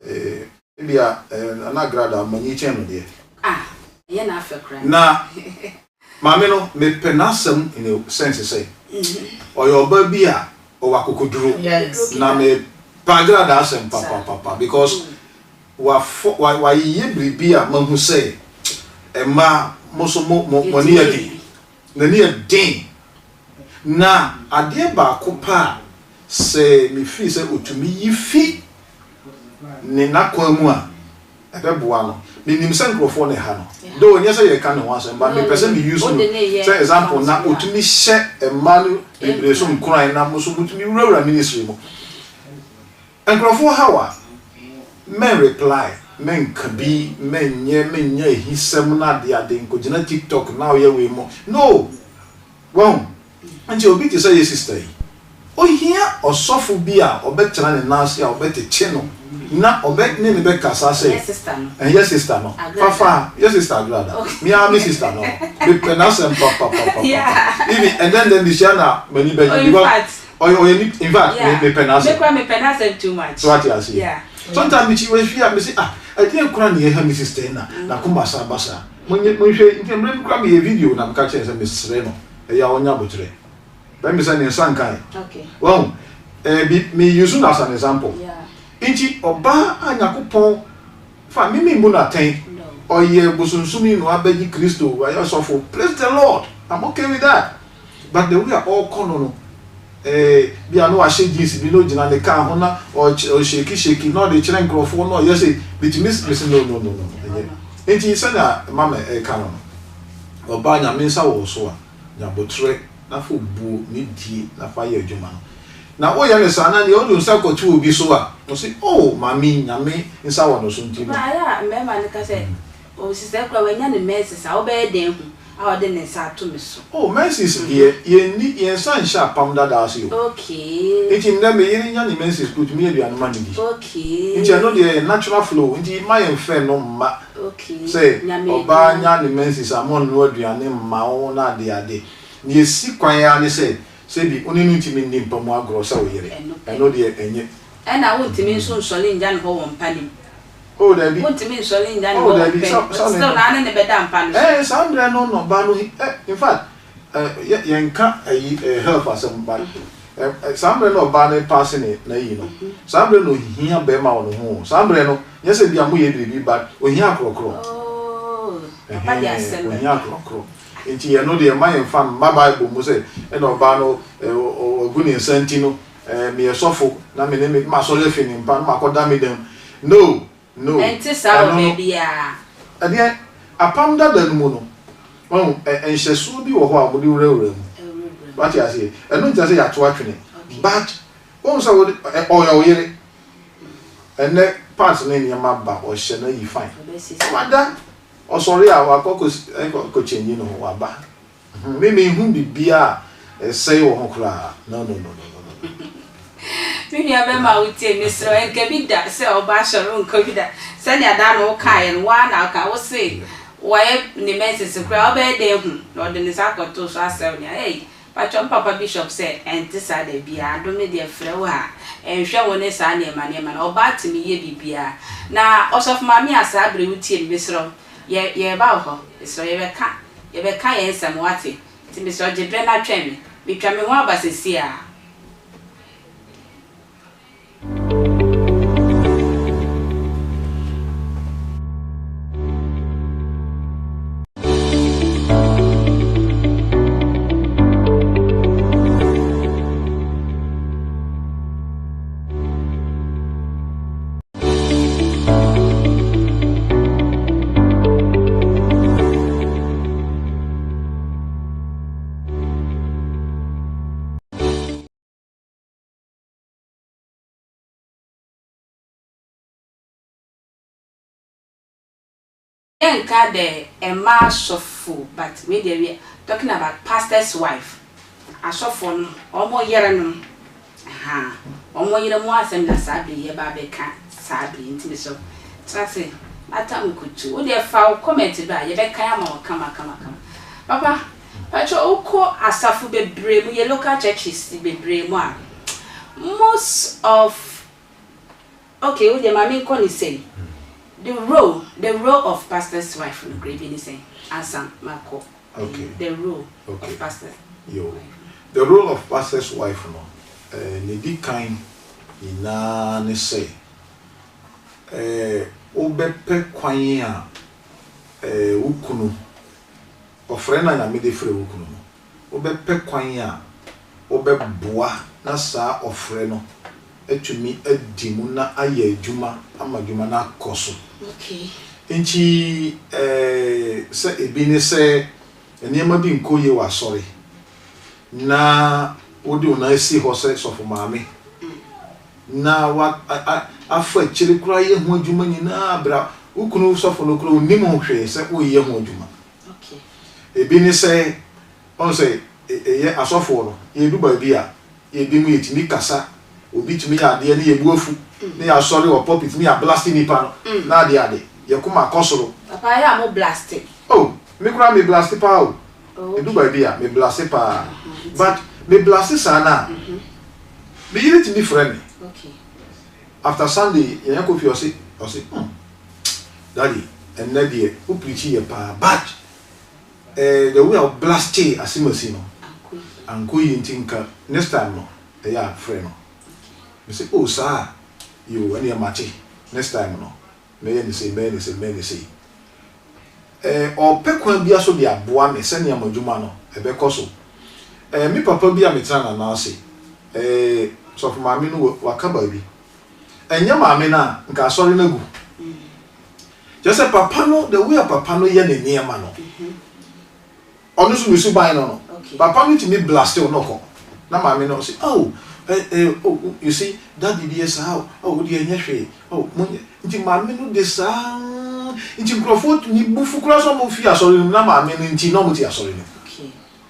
Eh, ebia eh, Nana Agrada manyi kyɛn no deɛ. Ah, ɛnyɛ n'afɛ koraa. Na maame no, mepɛ n'asɛm in a sense sɛ, ɔyɛ ɔbaa bi a ɔwɔ akokoduro. Yes. Na mepɛ Agrada asɛm papapapa because wafɔ, wa, wayeyɛ biribi a mahu sɛ mmaa mo nso mo, mo, mo ani yɛ den. N'ani yɛ den. Na adeɛ baako pɛ a sɛ me feel sɛ ɔtumi yi fi ne n'akwan mu a, ɛbɛboa no. Menim sɛ nkurɔfoɔ na ɛha no. Though ɛnyɛ sɛ yɛreka ne ho asɛm, but mepɛ sɛ me use no sɛ example na ɔtumi hyɛ mmaa no bebree so nkuran na mo nso motumi wurawura ministry mu. Nkurɔfoɔ haw a, mɛn reply, mɛnka bi, mɛnyɛ, mɛnyɛ ahisɛm na adeade, nkɔgyina TikTok na woyɛ wei mo. No! Wahu? Nti obi te sɛ yɛ sister yi, ohia ɔsɔfo bi a ɔbɛtena ne nan ase a ɔbɛtete no na ɔbɛ ne no bɛkasa sɛ, Ɛnyɛ sister no. Ɛnyɛ sister no. Agrada. Fafa, yɛ sister Agrada. Me ara me sister no. Mepɛ n'asɛm papapapapa. Yeah. Even ɛnnɛ nnɛ mehyia no a, m'ani Oh, bɛgye in because fact. ɔyɛ ɔyɛ nip in fact me Yeah. mepɛ n'asɛm. Me koraa mepɛ n'asɛm too much. So wate aseɛ? Yeah. Sometimes mekyi wɔ fie a mese ah ɛdeɛn koraa na ɛha me sister yi na n'akoma san ba saa. Monyɛ monhwɛ nti mmerɛ bi koraa meyɛ video na meka kyerɛ no sɛ mesrɛ no ɛyɛ a ɔnyɛ aboterɛ. Bɛn me sɛ ne nsa nkae. Okay. Wahu? Ɛɛ bi me use no as an example. Yeah. Nti ɔbaa a Nyakopɔn fa me memmu no atɛn. No. Ɔyɛ bosonsomni na wabɛgye Kristo wayɛ ɔsɔfo. Praise the Lord. I'm okay with that. But the way a ɔrekɔ no no, eh, bi a na wahyɛ jeans bi na ogyina ne car ho na ɔshake shake na ɔde kyerɛ nkurɔfoɔ na ɔyɛ sɛ bitumi mese no no no no ɛnyɛ. Nti sɛnea mama ɛka no no, ɔbaa Nyame nsa wɔ wo so a, nya aboterɛ na fa obuo ne die na fa yɛ adwuma no. Na woyɛ no saa na deɛ wode wo nsa kɔto obi so a, ɔse oh maame yi Nyame nsa wɔ no so nti no. Ɔbaa ayɛ a mmarima no ka sɛ Oh sisɛ koraa wanya ne menses a wobɛyɛ dɛn ahu a ɔde ne nsa ato me so. Oh menses deɛ yɛnni yɛn nsa nhyɛ apam dada ase o. Okay. Nti nnɛ me yere nya ne menses koraa otumi yɛ aduane ma me di. Okay. Nti ɛno deɛ ɛyɛ natural flow nti mma yɛn fɛ no mma Okay. sɛ Nyame ɔbaa adwuma. nya ne menses a monnnoa aduane mma wo na ade ade. Nea ɛsi kwan ara ne sɛ sɛbi wo ne no ntumi nni mpa mu agorɔ sɛ wo yere. Ɛno pɛ. Ɛno deɛ ɛnyɛ. Ɛna wontumi nso nsɔre ngya ne hɔ wɔ mpa no mu. Oh dabi. Wontumi nsɔre nnya ne Oh hɔ dabi. mpɛn. Sɛ sɛ Still naa ne ne bɛda mpa no so. Eh saa mmerɛ no na ɔbaa no eh in fact eh yɛ yɛnka ayi eh health asɛm but eh eh saa mmerɛ no ɔbaa no paase ne n'ayi no saa mmerɛ no ohia bɛrima wɔ ne ho o saa mmerɛ no nyɛ sɛ bia moyɛ biribi but ohia akorɔkorɔ. Oh papa de Ɛhɛn asɛm ohia bɛba. akorɔkorɔ nti ɛno deɛ mma yɛnfa mma bible mu sɛ ɛna ɔbaa no eh ɔ ɔ wagu ne nsa nti no Eh meyɛ sɔfo na me ne me masɔre afi ne mpa na makɔda me dan mu. No! No! Ɛnte saa wɔ Ɛno no, baabiara. ɛdeɛ, Apam Dada no mu no, wahu, ɛ, nhyɛsoɔ bi wɔ hɔ a wɔde wurawura mu. Ɛwurawura mu. Wate aseɛ? Ɛno nkyerɛ sɛ yɛato atwene. Okay. But, wohu sɛ wode, ɛ, ɔyɛ wo yere. Ɛnnɛ, parts ne nneɛma ba, ɔhyɛ no ayi fine. Ɔbɛsiesie. Wada, ɔsɔre a, wakɔ kɔ, kɔ, kɔ change ne ho, waba. Me menhu biribiara a ɛsɛe wɔ ho koraa no no no no no no. Me nua bɛma a wotie me mesrɛ wo ɛnka bi da sɛ ɔba asɔre wonka bi da sɛnea daa no wokaeɛ no woaa na woka wose wayɛ ne menses koraa wobɛyɛ dɛn ahu na ɔde ne nsa akɔto so asɛe wo nea ei pakyɛ me papa bishop sɛ ɛnte saa dabiaa adome deɛ frɛ wo a ɛnhwɛ wo ne saa nneɛma nneɛma no ɔbaa tumi yɛ biribiara na ɔsɔfo maame a saa bere wotie me mesrɛ wo Yɛ yɛreba wo hɔ, mesrɛ wo yɛbɛka yɛbɛka yɛn nsɛm woate, nti mesrɛ wo gye berɛ na twɛn me, metwa me ho aba seesei ara. Yɛnka dɛ mma asɔfo. Asɔfo but wei deɛ we talking about pastor's wife asɔfoɔ no wɔn yerenom ahaa wɔn yere mo asɛm na saa bere yi yɛba abɛka saa bere yi nti mesrɛ wo tena ase na tam kutu wo deɛ fa wo comment bra yɛbɛkan ama wo kama kama kama papa pakyɛ wokɔ asafo bebree mu yɛ local churches bebree mu a most of Ok wo deɛ ma me nkɔ no sei, the role the role of pastor's wife no koraa ebi ne sɛn ansa makɔ Okay. the role Okay. of pastor's Yo. wife. The role of pastor's wife no, eh, nea edi kan nyinaa ne sɛ, eh, wobɛpɛ kwan a, eh, wo kunu, ɔfrɛ no a Nyame de frɛ wo kunu no, wobɛpɛ kwan a wobɛboa na saa ɔfrɛ no atumi adi mu na ayɛ adwuma ama adwuma no akɔ so. Enti sɛ ebi ne sɛ nneɛma bi nkɔ yie wɔ asɔre na wode wo nan asi hɔ sɛ sɔfo maame na wa afa akyire koraa yɛ ho adwuma nyinaa berɛ a wo kunu sɔfo no koraa ɔnnim ho hwee sɛ woreyɛ ho adwuma. Ebi ne sɛ, woahu sɛ yɛ asɔfoɔ no, yɛdu baabi a, ebinom yɛtumi kasa, obi tumi yɛ adeɛ ne yɛn bo afu, ne yɛasɔre wɔ pulpit ne yɛablaste nipa no, na adeɛ ade, yɛn koma kɔ soro. Papa ɛyɛ a mo blaste? Oh, me koraa me blaste paa o. Ɛdu baabi a, me blaste paa. But me blaste saa no a, me yere tumi frɛ me. After Sunday, yɛn kɔ fie, ɔse, ɔse, hmm. Daddy ɛnnɛ deɛ wo preachi yɛ paa but eh the way a wo blastee asemasi no ankɔ yie nti nka next time no ɛyɛ a frɛ no. Me se oh saa yoo ɛneɛ mate next time no mɛyɛ no sei mɛyɛ no sei mɛyɛ no sei. Eh ɔɔpɛ kwan bia so de aboa me sɛnea m'adwuma no ɛbɛkɔ so. Eh me papa bi a metena n'anan ase eh sɔfo maame no waka baabi Ɛnyɛ maame no a, nka asɔre no agu. Kyerɛ sɛ papa no, the way a papa no yɛ ne nneɛma no, ɔno nso ne suban no no, papa no tumi blast wo na ɔkɔ. Na maame no ɔse, oh, eh, eh, oh, you see, daddy deɛ saa o, oh, wo deɛ ɛnyɛ hwee, oh, monyɛ. Nti maame no de saa, nti nkurɔfoɔ tumi bu fu koraa sɛ wɔn fi asɔre no mu na maame no nti na wɔn te asɔre no mu.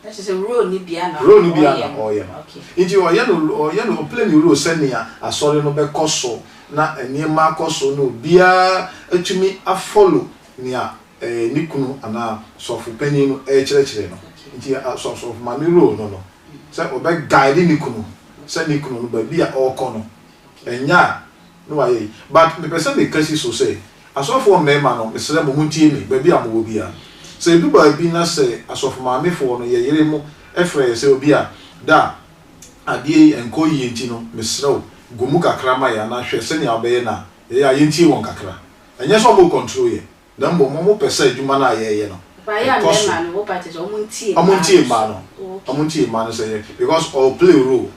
Na kyerɛ sɛ role no biara na Role no biara ɔyɛ na no. ɔyɛ no. Okay. Nti ɔyɛ no ɔyɛ no ɔplay ne role sɛnea asɔre no bɛkɔ so na nneɛma akɔ so na obiara atumi a follow nea ɛɛ ne kunu anaa sɔfo panyin no ɛrekyerɛkyerɛ no. Okay. Nti a sɔ sɔfo maame role no no sɛ ɔbɛ guide ne kunu sɛ ne kunu no baabi a ɔrekɔ no Okay. ɛnyɛ a na wayɛ yi. But mepɛ sɛ meka si so sɛ Asɔfoɔ mmarima no, mesrɛ mo, montie me, baabi a mowɔ biara. Sɛ ɛdu baabi na sɛ asɔfomaamefoɔ no, yɛ yere mo frɛ yɛ sɛ obi a, da a adeɛ yi ɛnkɔ yie nti no, mesrɛ wo, gu mu kakra ma yɛ anaa hwɛ sɛnea wobɛyɛ no a, yɛyɛ a yɛntie wɔn kakra. Ɛnyɛ sɛ wɔrecontrol yɛ, na mmom wɔpɛ sɛ adwuma no a yɛreyɛ no, Papa, ɛyɛ a ɛkɔ so. mmarima no, wopa kyɛ sɛ wɔntie mmaa Wɔntie no mmaa so. no. Okay. Wɔntie mmaa no sɛ yɛ, because ɔreplay role.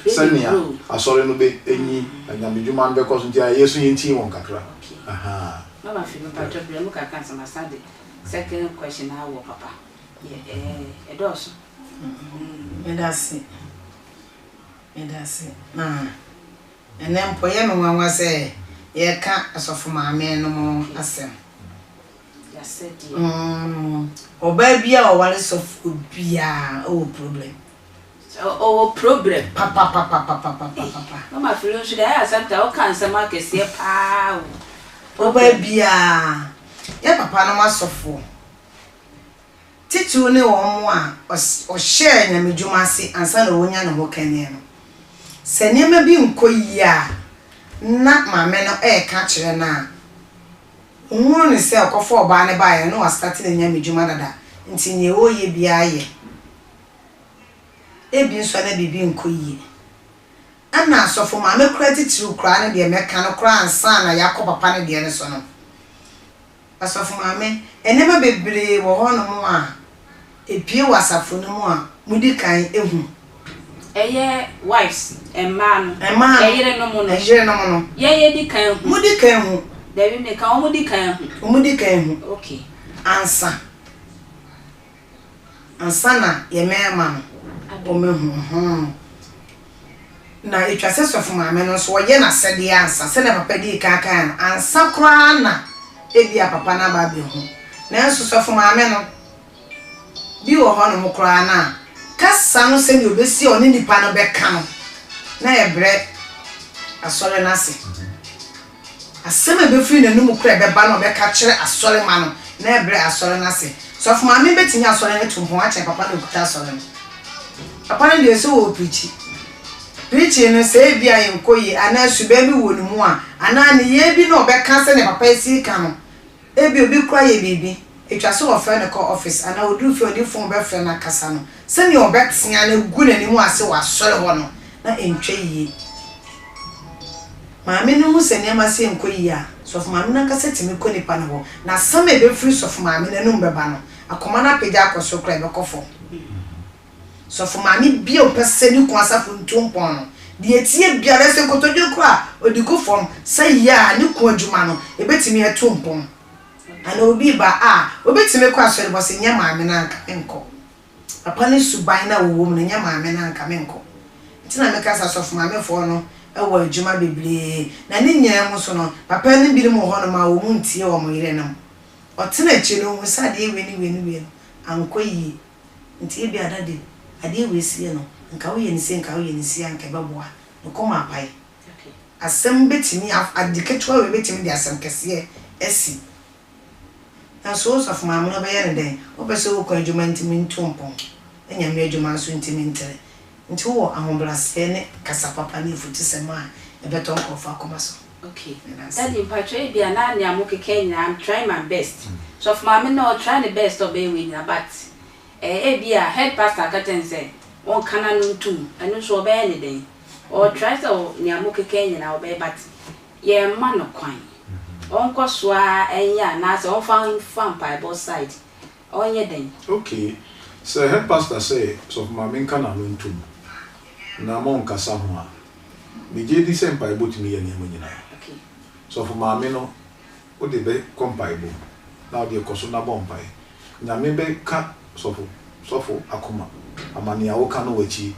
Sɛnea asɔre no bɛ nyi anyamedwuma no bɛkɔ so nti a yɛ so yɛntie wɔn kakra ahaa. Mama fi mepakyɛw brɛ mu kakra ansa masan de second question awɔ papa yɛ ɛɛ ɛdɔɔso. Medase medase na ɛnɛ mpo ɛyɛ me nwanwa sɛ yɛreka asɔfo maame nom asɛm. Yasɛdeɛ. Ɔbaa biaa a ɔware sɔfoɔ biaa ɔwɔ problem. Ɔwɔ problem. Papapapapapapapa. Ei mama Filo nso deɛ ayɛ a sometimes woka nsɛm akɛseɛ paa o. Ɔbaa biara, yɛ papa nom asɔfoɔ, titiriw ne wɔn a ɔhyɛɛ nyamedwuma ase ansa na ɔrenya ne ho kɛnee no, sɛ nneɛma bi nkɔ yie a na maame no reka kyerɛ no a, ɔhunu no sɛ ɔkɔfa ɔbaa no baeɛ no na wastate ne nyamedwuma dada nti nea ɔreyɛ biara yɛ. Ebi nso a na biribi nkɔ yie. Ɛna asɔfo maame koraa titiriw koraa no deɛ mɛka no koraa ansa na yɛakɔ papa no deɛ no so no, asɔfo maame, nneɛma bebree wɔ hɔnom a ɛpue wɔ asafo no mu a modi kan hu. Ɛyɛ wives, mmaa no, Mmaa no, ɛyerenom no. Ɛyerenom no. Yɛn yɛdi kan hu. Modi kan hu. Dabi meka wɔn di kan hu. Wɔn di kan hu. Okay. Ansa. Ansa na yɛn mmarima no wɔahu ho. Na ɛtwa sɛ sɔfo maame no nso ɔyɛ n'asɛdeɛ ansa, sɛdeɛ papa dii kan kaeɛ no, ansa koraa na ebia papa no aba abɛhu. Nanso sɔfo maame no. Bi wɔ hɔnom koraa no a, kasa no sɛnea obesi a ɔne nipa no bɛka no, na ɛbrɛ asɔre no ase. Asɛm a ebefiri n'anom koraa a ɛbɛba no a ɔbɛka akyerɛ asɔremma no, na ɛbrɛ asɔre no ase. Sɔfo maame betumi asɔre no atu mpɔn akyɛn papa no a okuta asɔre no. Papa no deɛ, sɛ ɔreprikyi. Preaching no, sɛ ebia ɛnkɔ yie anaa suban bi wɔ ne mu a, anaa nneyɛe bi na ɔbɛka sɛnea papa yi si reka no, ebia obi koraa yɛ biribi, etwa sɛ wɔfrɛ no kɔ office anaa odu fie a ɔde phone bɛfrɛ no akasa no, sɛnea ɔbɛtea no agu n'anim ase wɔ asɔre hɔ no, na ɛntwa yie. Maame no hu sɛ nneɛma sei nkɔ yie a, sɔfo maame no ankasa tumi kɔ nipa no hɔ, na asɛm a ɛbɛfiri sɔfo maame no anom bɛba no, akoma no apagya akɔ soro koraa a, ɛbɛkɔ fam. Sɔfo maame bi a ɔpɛ sɛ ne kunu asafo ntu mpɔn no, deɛ ɛteɛ biara, sɛ nkotodwe koraa a, ɔde gu fam sɛ yɛ a ne kunu adwuma no, ɛbɛtumi atu mpɔn. Anaa obi reba a, ɔbɛtumi kɔ asɔre bɔ sɛ, nyɛ maame no a anka menkɔ. Papa no suban no a ɔwɔ mu no, nyɛ maame no a anka menkɔ. Nti na meka sɛ asɔfo maamefoɔ no wɔ adwuma bebree. Na ne nyinaa mu nso no, papa no binom wɔ hɔnom a wɔntie wɔn yerenom. Ɔtena akyire no, ɔhu sɛ adeɛ wei ne wei ne wei no ankɔ yie. Nti ebia daddy, adeɛ wei sie no, nka woyɛ no sei, nka woyɛ no sei a nka ɛbɛboa. Ne kɔn apae. Asɛm bɛtumi, ade ketewa wei bɛtumi de asɛm kɛseɛ asi. Nanso wo sɔfo maame no wobɛyɛ no dɛn? Wopɛ sɛ wokɔ adwuma nti mentu mpɔn, na Nyame adwuma nso nti mentere. Nti wowɔ ahobraseɛ ne kasa papa ne afutusɛm a ɛbɛtɔ nkorɔfoɔ akoma so. Ok daddy mpakyɛw ebia na nea mo keka nyinaa I'm trying my best sɔfo maame no ɔtry ne best sɛ ɔbɛyɛ wei nyinaa but eh ebia head pastor aka kyerɛ no sɛ ɔnka n'ano ntom ɛno nso ɔbɛyɛ ne dɛn ɔtry sɛ nea mo keka nyinaa ɔbɛyɛ but yɛmma no kwan ɔnkɔ so ara nyɛ anaasɛ ɔmfa mfa mpaebɔ side ɔnyɛ dɛn. Ok sɛ head pastor sɛ sɔfo maame nka n'ano ntom na monkasa ho a Migye di sɛ mpaebɔ tumi yɛ nneɛma nyinaa. Sɔfo maame no, wode bɛ kɔ mpaebɔ mu, na wodeɛ kɔ so na bɔ mpae. Nyame bɛ ka sɔfo sɔfo akoma ama nea woka no watie.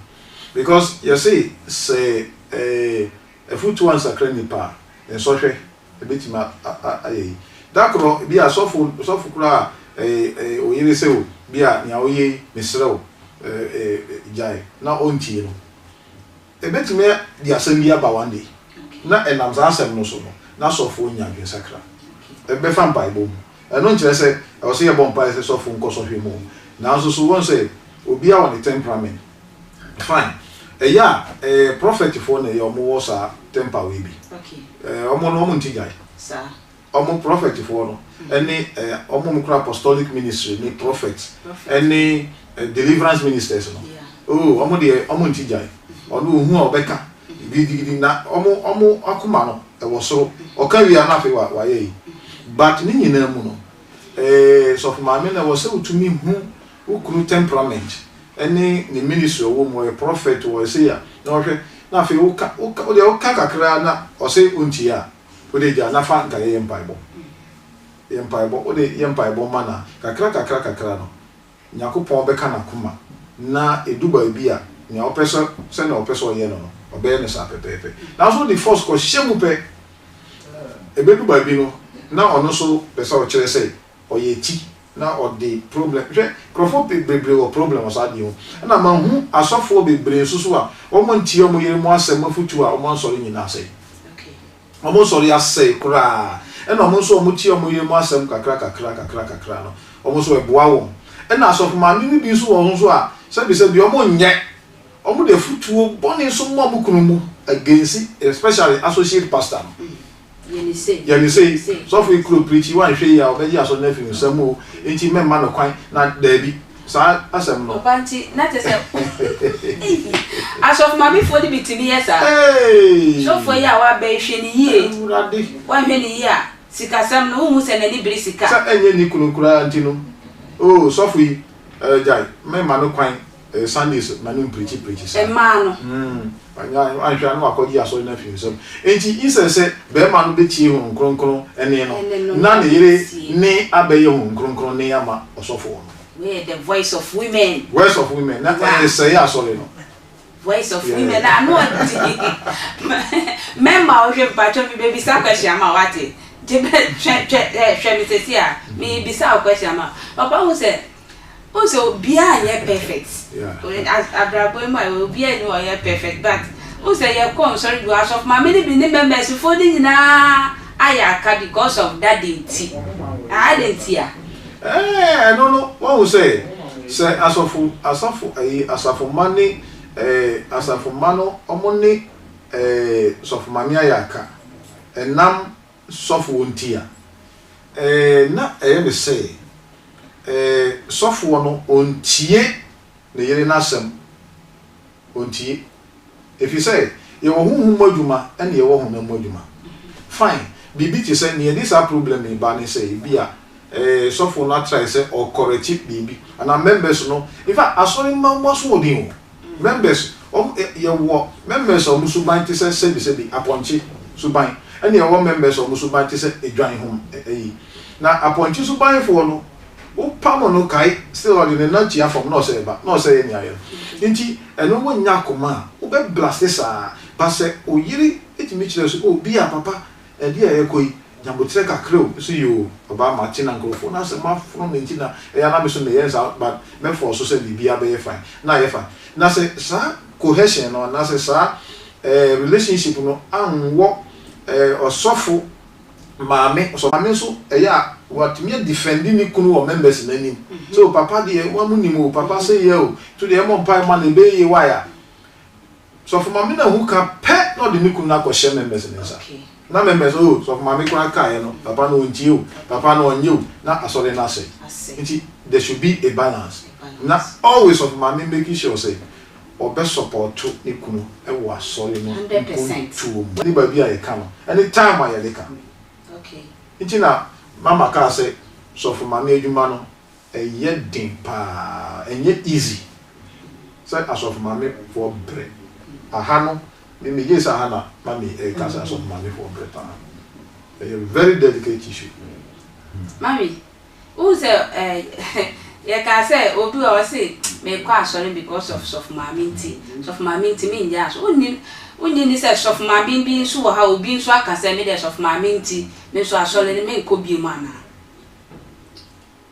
Because yɛse sɛ eh afutuo ansakra nipa a, nsɔhwɛ ɛbɛtumi a a ayɛ yi. Da korɔ bi a sɔfo sɔfo koraa eh eh oyere sɛ o bi a nea woyɛ yi mesrɛ wo eh eh gyae na ɔntie no. Ebetumi de asɛm bi aba one day, na ɛnam saa asɛm no so no, na sɔfoɔ nya adwensakra. Ɛbɛfa mpaebɔ mu. Ɛno nkyerɛ sɛ ɛwɔ sɛ yɛbɔ mpaeɛ sɛ sɔfo nkɔ sɔhwɛ mu o. Nanso so woahu sɛ obiara wɔ ne temperament. Fine. Ɛyɛ a, ɛɛ prɔfɛtfoɔ na ɛyɛ a wɔwɔ saa temper wei bi. Ɛɛ wɔn no wɔnte gyae. Ɔmo prɔfɛt foɔ no ɛne ɔmo a ɔmo kura apostolic ministry ne prɔfɛt ɛne deliverance ministers no oh ɔmo deɛ ɔmo nte gyae ɔno ohu a ɔbɛka gidigidi na ɔmo ɔmo akoma no ɛwɔ soro ɔka wie a na afei wa wayɛ yi but ne nyinaa mu no eh sɔfo maame no ɛwɔ sɛ wotumi hu wo kunu temperament ɛne ne ministry ɔwɔ mu ɔyɛ prɔfɛt ɔyɛ sei a na ɔhwɛ na afei woka woka wodeɛ woka kakra na ɔse ontie a. Wode gya na fa nkaeɛ yɛ mpaebɔ. Yɛ mpaebɔ, wode yɛ mpaebɔ ma no a, kakra kakra kakra no, Nyankopɔn bɛka n'akoma, na ɛdu baabi a, nea ɔpɛ sɛ, sɛnea ɔpɛ sɛ ɔyɛ no no, ɔbɛyɛ no saa pɛpɛɛpɛ. Nanso wode force kɔhyɛ mu pɛ, ɛbɛdu baabi no, na ɔno nso pɛ sɛ ɔkyerɛ sɛ ɔyɛ ti na ɔde problem hwɛ nkurɔfoɔ bebree wɔ problem wɔ saa adeɛ ho ɛna mahu asɔfoɔ bebree nso so a wɔn ntie wɔn yere mu asɛm afutuo a wɔn asɔre nyinaa asɛe wɔn nsɔre asɛe koraa ɛna wɔn nso wɔn tie wɔn yere mu asɛm kakra kakra kakra kakra no wɔn nso ɛboa wɔn ɛna asɔfo maame no bi nso wɔ ho nso a sɛbi sɛbi wɔn nyɛ wɔn de afutuo bɔne nso ma wɔn kunu mu against especially associate pastor no. Yɛ no sei. Yɛ no sei. Sɔfo yi kuro pirikyi, woanhwɛ yie a ɔbɛgye asɔre no afiri wo nsam o, enti mɛmma no kwan na daabi, saa asɛm no. Papa nti na kyerɛ sɛ eii asɔfo maamefoɔ no bi tumi yɛ saa. Eii. Sɔfoɔ yi a waba yi hwɛ no yie. Awurade. Woanhwɛ no yie a sikasɛm no wonhu sɛ n'ani bere sika. Sɛ ɛnyɛ ne kunu koraa nti no oo sɔfo yi ɛɛ gyae mɛmma no kwan. Ɛyɛ Sundays ma no mprikyi prikyi saa. Mmaa no. Mm, anhwɛ a na wakɔgye asɔre no afi nsam. Enti instead sɛ barima no bɛtie Honhom Kronkron nne no, na ne yere nne abɛyɛ Honhom Kronkron nne ama ɔsɔfoɔ no. Wei yɛ the voice of women. Voice of women, na ɛresɛe asɔre no. Voice of women, na ano ɔden. Mɛma wohwɛ mpakyɛ mi bɛbisa question ama wate. Gye bɛ hwɛ hwɛ hwɛ me sɛsi a, mebisa wo question ama. Papa hu sɛ. Wohu sɛ obiara nyɛ perfect. Abrabɔ yi mu a obiara nni hɔ a ɔyɛ perfect but wohu sɛ yɛkɔ nsɔre bi wɔ asɔfo maame no bi ne members foɔ no nyinaa ayɛ aka because of daddy nti. Adɛn nti a? Ɛɛ ɛno no wahu sɛ sɛ asɔfo asafo ayi asafo mma ne ɛɛ asafo mma no wɔn ne ɛɛ sɔfo maame ayɛ aka ɛnam sɔfoɔ nti a ɛɛ na ɛyɛ me sɛ ɛɛ sɔfoɔ no ɔntie ne yere no asɛm ɔntie ɛfiri sɛ yɛwɔ honhom mu adwuma ɛne yɛwɔ honam mu adwuma fine biribi te sɛ nea ɛde saa problem yi ba ne sɛ ebi a ɛɛ sɔfoɔ no atrae sɛ ɔkɔrɛkye biribi anaa members no in fact asɔre mma mu asoɔden o Members, wɔn, yɛwɔ members a wɔn suban te sɛ sɛbisɛbi, apɔnkye suban, ɛna yɛwɔ members a wɔn suban te sɛ edwan ho ayi. Na apɔnkye subanfoɔ no, wopam no kae, still ɔde ne nan tua fam na ɔsɛ ɛba, na ɔsɛ yɛ nea ayɛ no. Nti, ɛno wonnya akoma a, wobɛ blaste saa. But sɛ oyere tumi kyerɛ sɛ, oh, bi a papa, Ɛdeɛ a yɛkɔ yi, nyaboterɛ kakra o, mese yoo, ɔbaa mate na nkorɔfoɔ no asɛm afono me nti na ɛyɛ a na me nso meyɛ no saa but mɛ force sɛ biribiara bɛyɛ fine na ayɛ fine. Na sɛ saa cohesion no anaasɛ saa eh, relationship no anwɔ eh, ɔsɔfo maame, ɔsɔfo maame nso ɛyɛ a watumi a defend ne kunu wɔ members no anim sɛ o papa deɛ wɔn nim o, papa sɛ yɛ o, to deɛ ɛmɔ mpae ma no ɛbɛyɛ yie why a. Sɔfo maame no ahu ka pɛ na ɔde ne kunu no akɔhyɛ members no nsa. Na members oh sɔfo maame koraa kaeɛ no papa no ɔntie o, papa no ɔnyɛ o, na asɔre no asɛe. Nti there should be a balance. Na always sɔfo maame making sure sɛ ɔbɛ support ne kunu wɔ asɔre no mpontuo mu. Ne baabi a yɛka no ɛne time a yɛde ka. Nti na mama kaa sɛ sɔfo maame adwuma no Ɛyɛ den paa, ɛnyɛ easy sɛ asɔfo maame foɔ brɛ. Aha no, me me gyee sɛ aha na mummy ɛreka sɛ asɔfo maame foɔ brɛ paa. Ɛyɛ very delicate issue. Mummy, wohu sɛ eh, yɛkaa sɛ obi wɔ hɔ ɔse mekɔ asɔre because of sɔfo maame nti, sɔfo maame nti menyɛ asɔre. Wonni, wonnye nni sɛ sɔfo maame bi nso wɔ ha a obi nso aka sɛ me deɛ sɔfo maame nti me nso asɔre no menkɔ biom anaa?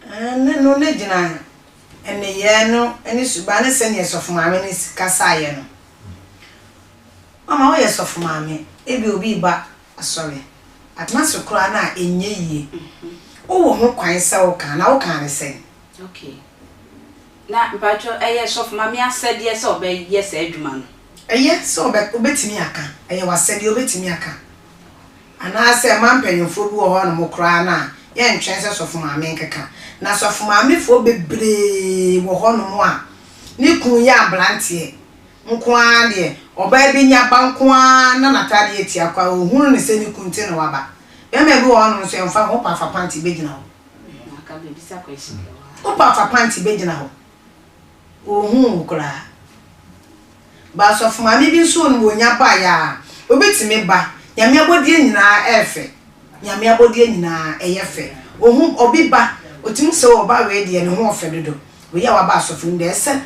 Ɛnne no ne gyina nneyɛɛ no ne suban ne sɛdeɛ sɔfo maame no si kasaeɛ no. Mama woyɛ sɔfo maame, ebia obi reba asɔre, atena ase koraa no a ɛnyɛ yie. Wowɔ ho kwan sɛ woka anaa wokaa no sɛn? Okay. Na mpakyɛw ɛyɛ sɔfo maame asɛdeɛ sɛ ɔbɛyɛ saa adwuma no? Ɛyɛ sɛ ɔbɛ, wobɛtumi aka. Ɛyɛ w'asɛdeɛ, wobɛtumi aka. Anaasɛ mmaa mpanyimfoɔ bi wɔ hɔnom koraa no a, yɛntwɛn sɛ sɔfo maame nkeka. Na sɔfo maamefoɔ bebree wɔ hɔnom a, ne kunu yɛ abranteɛ nko ara deɛ, ɔbaa bi nya ba nko ara na n'ataadeɛ atia kɔ a, ɔhunu no sɛ ne kunu nti na waba. Barima bi wɔ hɔnom nso, ɛmfa ho, wopɛ a fa panty bɛgyina hɔ. Wopɛ a fa panty bɛgyina hɔ. Ɔnhuu wo koraa. But sɔfo maame bi nso no wɔnya baeɛ a, obi tumi ba, Nyame abɔdeɛ nyinaa ɛyɛ fɛ, Nyame abɔdeɛ nyinaa ɛyɛ fɛ. Ɔhu obi ba, ɔtumi sɛ oh ɔbaa wei deɛ ne ho ɔfɛ dodo, wei a waba asɔfo mu deɛ ɛsɛ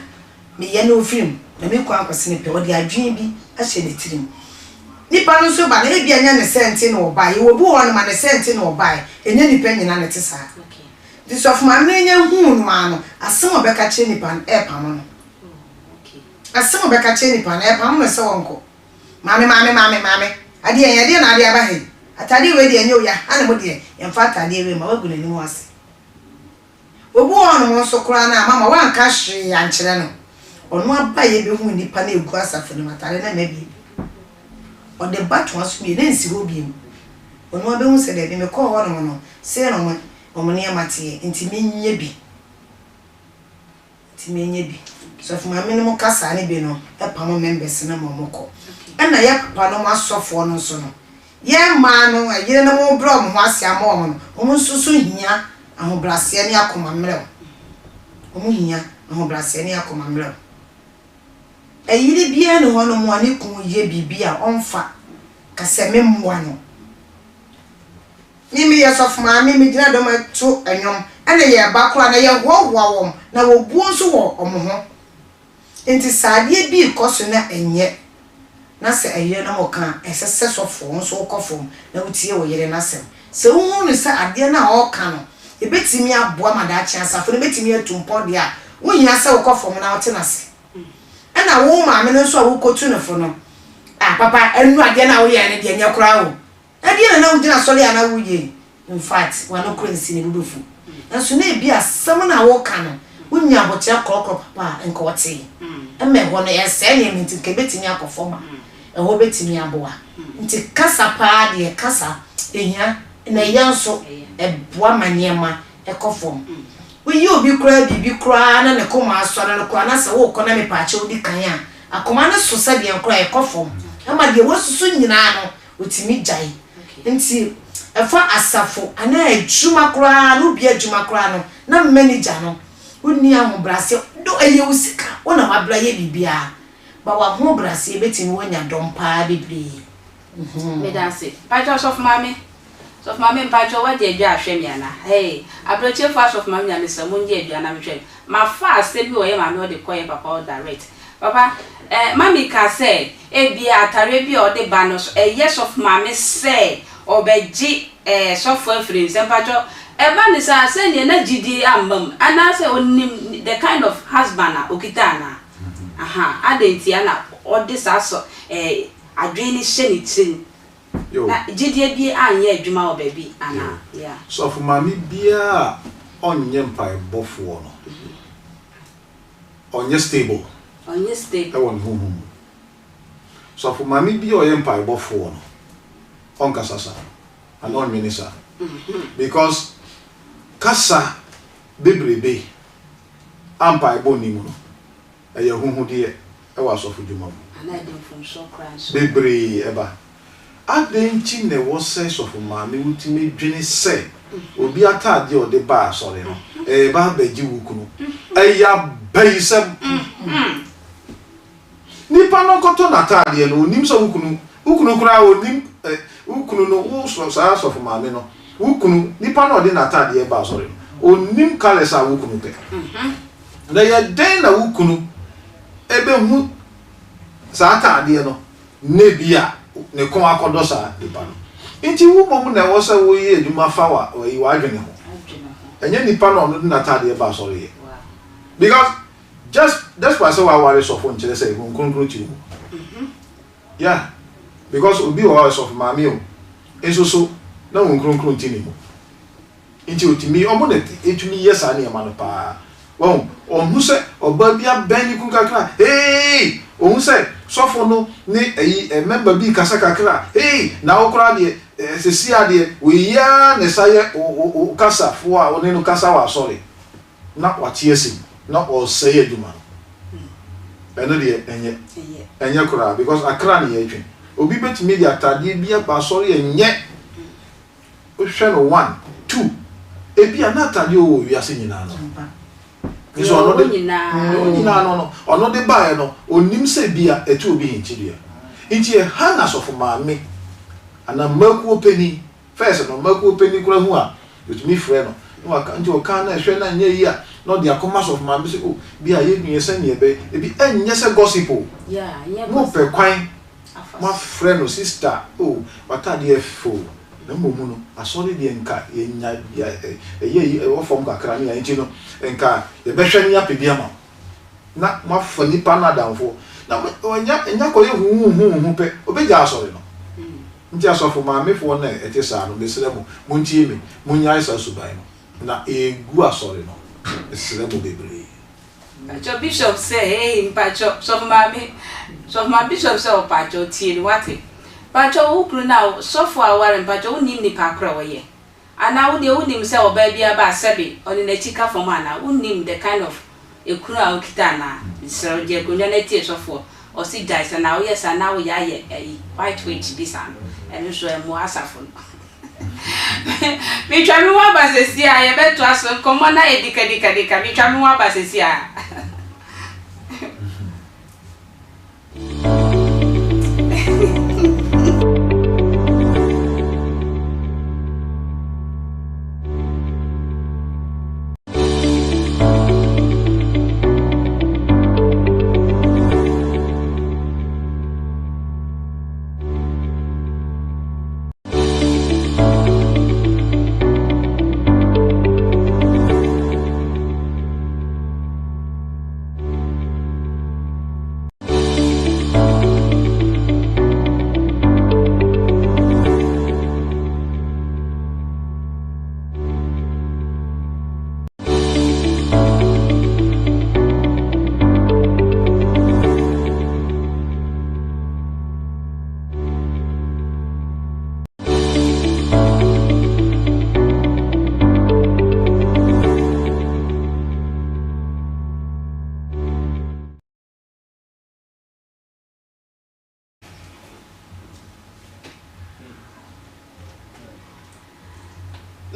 meyɛ no ɔfiri mu, na me kunu ankɔse ne pɛ, ɔde adwene bi ahyɛ ne tirim. Nipa no nso ba no, ebia nyɛ ne sɛ nti na ɔbaeɛ, yɛwɔ obi wɔ hɔnom a ne sɛ nti na ɔbaeɛ, ɛnyɛ nipa nyinaa na ɛte saa. Nti sɔfo maame no nya huu no ara no, asɛm a ɔbɛka kyerɛ nipa no, ɛrepamo no. Asɛm a ɔbɛka kyerɛ nipa no, ɛrepamo no sɛ ɔnkɔ. Maame, maame, maame, maame, adeɛ ɛn, ɛdeɛn na ade aba ha yi? Ataadeɛ wei deɛ ɛnyɛ o, yɛaha ne mo deɛ, yɛmfa ataadeɛ wei mma, woagu n'anim ase. Obi wɔ hɔnom nso koraa no a, mama woanka hwee ankyerɛ no, ɔno abaeɛ bɛhuu nnipa no a ɛgu asafo no mu, ataadeɛ no amma bio. Ɔde ba toa so bio, na ɛnsi hɔ bio. Ɔno ara bɛhu sɛ daabi, mekɔɔ hɔnom no, sei na wɔn wɔn nneɛma teɛ, nti menyɛ bi. Nti menyɛ bi. Sɔfo maame no mo kasaa no bi no pamo members no ma wɔn kɔ. Ɛna yɛ papa nom asɔfoɔ no nso no, yɛn mmaa no ɛyere nom brɛ wɔn ho ase ama wɔn no, wɔn nso so hia ahobraseɛ ne akoma mmerɛw. Wɔn hia ahobraseɛ ne akoma mmerɛw. Ɛyere biara nni hɔ nom a ne kunu yɛ biribi a ɔnfa ka sɛ me mmoa no. Me meyɛ sɔfo maame, megyina dɔm to nnwom, ɛna yɛn ba koraa na yɛhoahoa wɔn na obuo nso wɔ wɔn ho. Nti sɛ adeɛ bi rekɔ so na ɛnyɛ na sɛ ɛyerenom reka a, ɛsɛ sɛ sɔfo wo nso wokɔ fam na wotie wo yere no asɛm. Sɛ wohunu no sɛ adeɛ no a ɔreka no ɛbɛtumi aboa ma daakye asafo no bɛtumi atu mpɔn deɛ a, Wohia sɛ wokɔ fam na wote no ase. Ɛna wo maame no nso a worekɔtu no fo no, ah papa, ɛnu adeɛ no a woyɛɛ no deɛ nyɛ koraa o. Ɛdeɛn na na wogyina asɔre a na woreyɛ yi? In fact, w'ano kora nsi ne bo bɛfu. Nanso na ebia asɛm no a woreka no, wonya aboterɛ korɔkorɔ papa a, nka ɔtee. Ɛma ɛhɔ no, ɛresɛe nneɛma nti, nka ɛbɛtumi akɔ fam a, ɛhɔ bɛtumi aboa. Nti kasa paa deɛ, kasa, ɛhia, na ɛyɛ nso, ɛboa ma nneɛma kɔ fam. Woyi obi koraa biribi koraa na ne koma asɔre no koraa na sɛ worekɔ na mepaakyɛw di kan a, akoma no so sɛdeɛ koraa ɛkɔ fam. Ɛma deɛ wasusu nyinaa no, otumi gyae. Nti ɛfa asafo anaa adwuma koraa no, wobue adwuma koraa no, na manager no, wonni ahobrɛaseɛ, though ɛyɛ wo sika, wo na w'abrɛ ayɛ biribiara, but w'ahobrɛaseɛ bɛtumi wanya dɔm paa bebree. Meda ase. Mpakyɛw sɔfo maame, sɔfo maame mpakyɛw wagye adwa ahwɛ me ana? Hey, abrɛkyefo asɔfo maame nyame srɛ mo ngye adwa na mehwɛ no. Mafa asɛm bi wɔ yɛ maame hɔ de kɔ yɛ papa hɔ direct. Papa, eh, mummy ka sɛ ebia atareɛ bi a ɔde ba no so ɛyɛ sɔfo maame sɛ ɔbɛgye eh, sɔfo afiri ne nsam. Mpakyɛw, ɛba no saa sɛdeɛ na gyidie amma mu anaasɛ ɔnim the kind of husband a ɔkita anaa? Aha, adɛn ntia na ɔde saa sɔ eh, adwene no hyɛ ne tirim na gyidie bi anyɛ adwuma wɔ baabi anaa? Yeah. Sɔfo maame biara a ɔnyɛ mpaebɔfoɔ no, ɔnyɛ stable. Ɔnyɛ stable. Ɛwɔ ne honhom mu. Sɔfo maame bi a ɔyɛ mpaebɔfoɔ no, ɔnkasa saa anaa ɔnnwene saa. Because kasa bebrebe a mpaebɔ nni mu no, Ɛyɛ ahuhudeɛ wɔ asɔfodwuma mu. Anaa ɛde mfomsoɔ koraa nso. Bebree ba. Adɛn nti na ɛwɔ sɛ sɔfo maame wotumi dwene sɛ obi ataadeɛ a ɔde ba asɔre no reba abɛgye wo kunu? Ɛyɛ abayisɛm. Nipa no kɔtɔ n'ataadeɛ no, ɔnnim sɛ wo kunu, wo kunu koraa ɔnnim, wo kunu no, wo saa sɔfo maame no, wo kunu, nipa no a ɔde n'ataadeɛ ba asɔre no, ɔnnim colours a wo kunu pɛ. Na ɛyɛ dɛn na wo kunu bɛhu saa ataadeɛ no na ebia ne kɔn akɔdɔ saa nipa no? Nti wo mmom na ɛwɔ sɛ woyɛ adwuma fa w'adwene ho. Ɛnyɛ nipa no a ɔno de n'ataadeɛ ba asɔre yɛ. Because just despite sɛ waware sɔfo nkyerɛ sɛ Honhom Kronkron te wo mu. Yeah, because obi wɔ hɔ a ɔyɛ sɔfo maame o, nso so na Honhom Kronkron nte ne mu. Nti otumi, ɔmo na etumi yɛ saa nneɛma no paa. Wahu? Ɔhu sɛ ɔbaa bi abɛn ne kunu kakra a, hey! Ohu sɛ sɔfo no ne ayi, ɛ, mɛmba bi rekasa kakra a, hey! Na wo koraa deɛ, ɛ, seesei ara deɛ, wei ara na ɛsa yɛ wo, wo, wo kasafoɔ a wo ne no kasa wɔ asɔre. Na wate asi mu, na ɔresɛe adwuma no. Ɛno deɛ, ɛnyɛ. Ɛnyɛ koraa, because akra na yɛretwe. Obi bɛtumi de ataadeɛ bi aba asɔre a ɛnyɛ. Wohwɛ no one, two, ebia na atade a ɔwɔ wɔ wiase nyinaa no. Nso ɔno de, deɛ ɔwɔ nyinaa no no, ɔno de baeɛ no, ɔnnim sɛ ebia ɛto obi hintidua. Nti ɛha na asɔfo maame anaa mmakuo panin, first no mmakuo panin koraa hu a, ɔtumi frɛ no na waka, nti ɔka na ɛhwɛ na ɛnyɛ yie a, na ɔde akɔma asɔfo maame sɛ, oh, bi a yɛn nua sɛdeɛ ɛbɛyɛ, ebi ɛnyɛ sɛ gossip o, mopɛ kwan Moafrɛ no sister oh w'ataadeɛ yɛ fɛ o na mmom no asɔre deɛ nka yɛnya deɛ ɛyɛ yi ɛwɔ fam kakra ne nti no nka yɛbɛhwɛ ne apɛ bi ama wo na moafa nipa no adamfoɔ na ɔnya ɛnya kɔyɛ huhuhuhu pɛ ɔbɛgya asɔre no nti asɔfo maamefoɔ no a ɛte saa no mesrɛ mo montie me monnyae saa suban no na ɛgu asɔre no mesrɛ mo bebree. Mpakyɛw bishop sɛ eii mpakyɛw sɔfo maame sɔfo maame bishop sɛ ɔpakyɛw tie no wate mpakyɛw wo kunu no a sɔfo a woware mpakyɛw wo nim nipa korɔ a ɔyɛ anaa wo deɛ wo nim sɛ ɔbaa bi aba a sɛbe ɔne nakyi ka fam anaa wo nim the kind of ekunu a okita anaa mesrɛ wo gye akonnwa na tie sɔfoɔ ɔse gyae sɛ na woyɛ saa na woyɛ ayɛ ayi white witch bi saa no ɛno nso ɛmmoa asafo no. Metwa me ho aba sɛsi a yɛbɛtoa so nkɔmmɔ no ayɛ dikadikadika metwa me ho aba sɛsi a.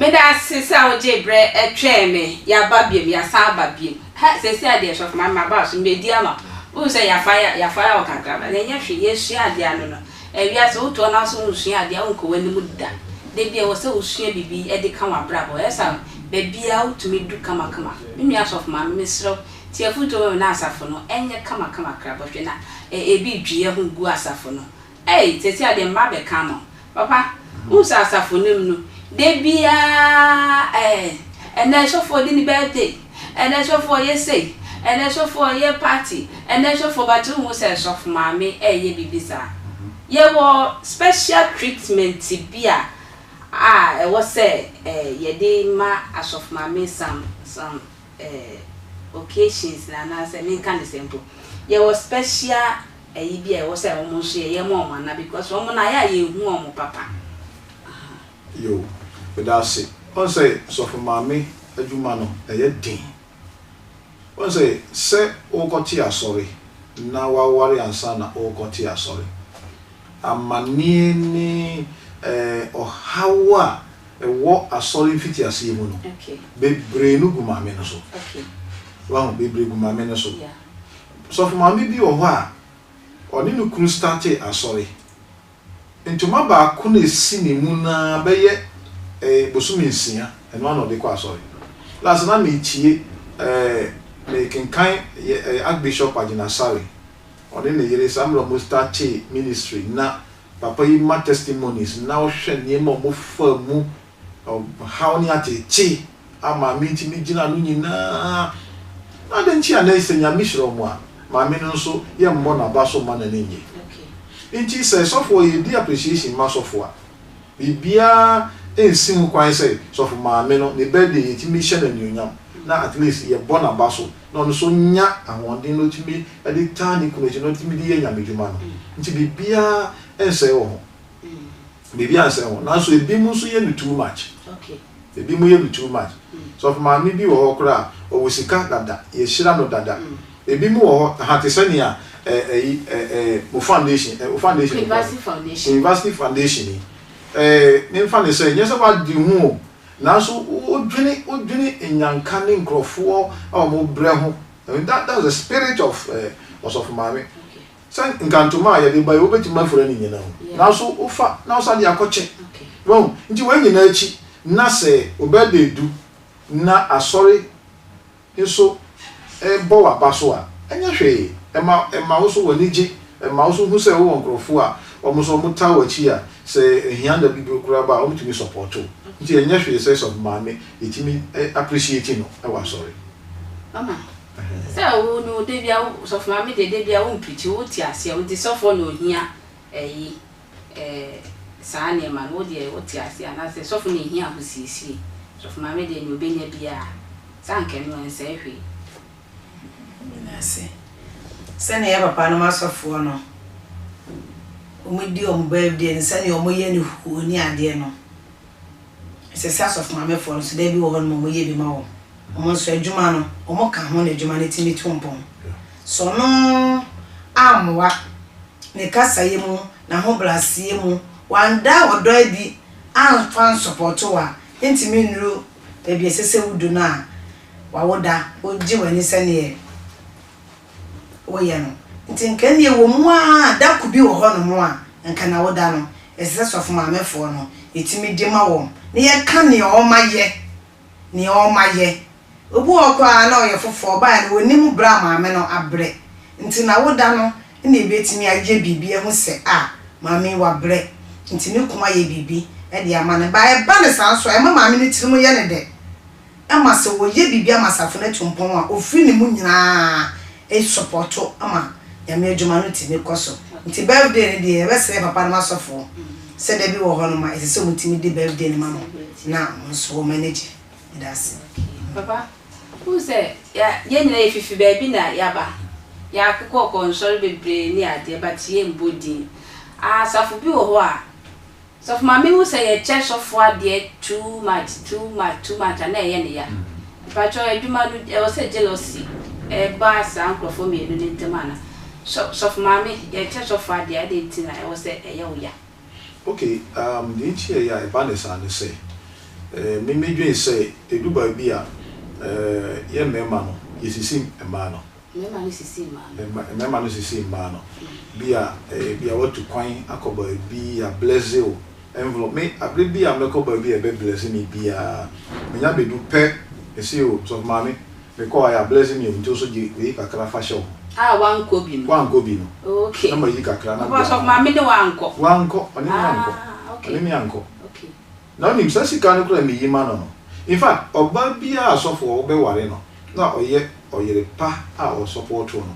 Meda ase sɛ wogyee berɛ twɛn me. Yɛaba biom, yɛasan aba biom. Ha, seesei ara deɛ Sɔfo Maame maba wo so, mebɛdi ama wo. Wohu sɛ yɛafa yɛafa wo kakra, but ɛnyɛ hwee, yɛresua adeɛ ano no. Wiase, wotoɔ na wo nso wonsua adeɛ a, wonkɔ w'anim da. Da biara ɛwɔ sɛ wosua biribi de ka w'abrabɔ. Ɛyɛ saa a, baabiara wotumi du kamakama. Me nua Sɔfo Maame, mesrɛ wo, tie afotuo ma me na asafo no nyɛ kamakama kra. Bɔhwɛ na ebi redwi yɛn ho gu asafo no. Ei, seesei ara deɛ mma abɛka ama wo. Papa, wohu sɛ asafo no mu no, da biara eh, ɛnnɛ sɔfoɔ di ne birthday, ɛnnɛ sɔfoɔ yɛ sei, ɛnnɛ sɔfoɔ yɛ party, ɛnnɛ sɔfoɔ, but wonhu sɛ sɔfo maame reyɛ biribi saa. Yɛwɔ special treatment bi a a ɛwɔ sɛ eh, yɛde ma asɔfo maame some, some eh, occasions no anaasɛ menka no sɛ mpo, yɛwɔ special Ayi bi a ɛwɔ sɛ wɔn nso yɛyɛ ma wɔn anaa because wɔn no ayɛ a yɛnhu wɔn papa ahaa. Yoo, meda ase. Woahu sɛ sɔfo maame adwuma no, ɛyɛ den. Woahu sɛ, sɛ worekɔte asɔre na woaware ansa na worekɔte asɔre, amanneɛ ne ɔhaw a ɛwɔ asɔre mfitiaseɛ mu no, bebree no gu maame no so. Woahu, bebree gu maame no so. Sɔfo maame bi wɔ hɔ a, ɔne ne kunu startee asɔre. Ntoma baako na esi ne mu no ara bɛyɛ eh, bosome nsia, ɛno ara na ɔde kɔ asɔre. Last na meretie eh, merekenkan eh, Archbishop Agyinasare, ɔne ne yere saa mmerɛ a wɔstartee ministry na papa yi ma testimonies na ɔhwɛ nneɛma a wɔfaa mu Ɔhaw ne ateetee a maame yi tumi gyina ano nyinaa. Na adɛn nti a na sɛ Nyame hyira wɔn a, maame no nso yɛmmɔ n'aba so mma n'ani nnye? Nti sɛ sɔfoɔ yɛdi appreciation ma sɔfo a, biribiara nsi ho kwan sɛ sɔfo maame no ne birthday yɛtumi hyɛ no anuonyam na at least yɛbɔ n'aba so na ɔno nso nya ahoɔden na ɔtumi de taa ne kunu akyi na ɔtumi de yɛ Nyame dwuma no. Nti biribiara nsɛe wɔ ho. Biribi ansɛe ho. Nanso ebinom nso yɛ no too much. Ebinom yɛ no too much. Sɔfo maame bi wɔ hɔ koraa a, ɔwɔ sika dada, yɛahyira no dada. Ebinom wɔ hɔ, aha, te sɛ nea ɛ, ɛyi, ɛ, ɛ, mo foundation, ɛ, wo foundation no koraa. Foundation. University Foundation yi. Ɛ, memfa no sɛ, nyɛ sɛ woade ho o, nanso wodwene, wodwene nnyanka ne nkurɔfoɔ a wɔbrɛ ho. That, that's the spirit of, ɛ, ɔsɔfo maame. Sɛ nka ntoma a yɛde ba yi wobɛtumi afura ne nyinaa o, nanso wofa na wosan de akɔkyɛ. Wahu? Nti wei nyinaa akyi na sɛ wo birthday du na asɔre nso bɔ w'aba so a, ɛnyɛ hwee. Ɛma ɛma wo nso w'ani gye, ɛma wo nso hu sɛ wowɔ nkurɔfoɔ a wɔn nso wɔtaa w'akyi a sɛ ahia da bi koraa ba a wɔtumi support wo. Nti ɛnyɛ hwee sɛ sɔfo maame yɛtumi appreciate no wɔ asɔre. Mama, Sɛ wo no da bia wo sɔfo maame deɛ da bia wo mprikyi wo te aseɛ nti sɔfoɔ na ohia ɛyi ɛɛ saa nneɛma no wo deɛ wo te aseɛ anaasɛ sɔfo na ehia ahosiesie sɔfo maame deɛ nea obenya biara sɛ anka ɛno ɛnsɛe hwee. Medase. Sɛnea yɛ papa nom asɔfoɔ no wɔn di wɔn birthday no sɛnea wɔn yɛ no hoo ne adeɛ no ɛsɛ sɛ asɔfo maamefoɔ no nso da bi wɔ hɔ nom wɔn yɛ bi ma wɔn. Wɔn nso adwuma no, wɔka ho na adwuma no tumi tu mpɔn. Sɛ ɔno ammoa, ne kasayɛ mu, n'ahobrɛaseɛ mu, wanda ɔdɔ adi amfa ansɔpɔɔto wo a, ɛntumi nnuru baabi a ɛsɛ sɛ wodu no a, w'awoda, wogye w'ani sɛdeɛ woyɛ no. Nti nka ɛnneɛ ɛwɔ mu ara a, da ko bi wɔ hɔnom a, nka n'awoda no, ɛsɛ sɛ sɔfo maamefoɔ no, yɛtumi de ma wɔn, na yɛka deɛ wɔayɛ nea ɔma yɛ. Obi wɔ hɔ koraa a na ɔyɛ foforɔ, ɔbaeɛ no ɔnnim berɛ a maame no abrɛ. Nti n'awoda no na ɛbɛtumi ayɛ biribi ahu sɛ ah maame yi wabrɛ nti me kunu ayɛ biribi de ama no. But ɛba no saa nso a ɛma maame no tirim yɛ no dɛ. Ɛma sɛ ɔyɛ biribi ama asafo no atu mpɔn a, ɔfiri ne mu nyinaa sɔpɔto ma Nyame adwuma no tumi kɔ so. Nti birthday no deɛ yɛbɛsrɛ papa nom asɔfoɔ sɛ da bi wɔ hɔ nom a ɛsɛ sɛ wɔtumi di birthday no ma mo na mo nso wɔn ani gye. Meda ase. Papa, wohu sɛ yɛn nyinaa yɛfifi baabi na yɛaba. Yɛakokɔkɔ nsɔre bebree ne adeɛ but yɛmmɔ din. Asafo bi wɔ hɔ a, Sɔfo ma me hu sɛ yɛ kyɛ sɔfo adeɛ too much too much too much a na ɛyɛ ne ya. Mpakyɛw adwuma no ɛwɔ sɛ jealousy ɛba saa nkorɔfoɔ mienu no ntem ana? Sɔ sɔfo maame yɛ kyɛ sɔfo adeɛ a adɛn nti na ɛwɔ sɛ ɛyɛ wo ya? Ok um deɛ nti a ɛyɛ a ɛba no saa ne sɛ. Me medwen sɛ ɛdu baabi a yɛ mmarima no yɛsisi mmaa no. Mmarima no sisi mmaa no. Mmarima no sisi mmaa no. Bi a bi a watu kwan akɔ baabi yɛ abless wo envelope. Me abere bi a mɛkɔ baabi a yɛbɛ bless me biara menya bɛdu pɛ mese o sɔfo maame mekɔɔ a yɛ abless me o nti wo nso gye wei kakra fa hyɛ wo ho. A wankɔ bi no. Wankɔ bi no. Okay. Na mayi kakra na mede ama no. Ɔsɔfo maame ne wo ankɔ. Wankɔ, ɔne me ankɔ. Ah okay. Ɔne me ankɔ. Okay. Na wonim, saa sika no koraa a meyi ma no no, in fact, ɔbaa biara a sɔfo a wobɛware no na ɔyɛ ɔyere pa a ɔsɔpɔɔto wo no,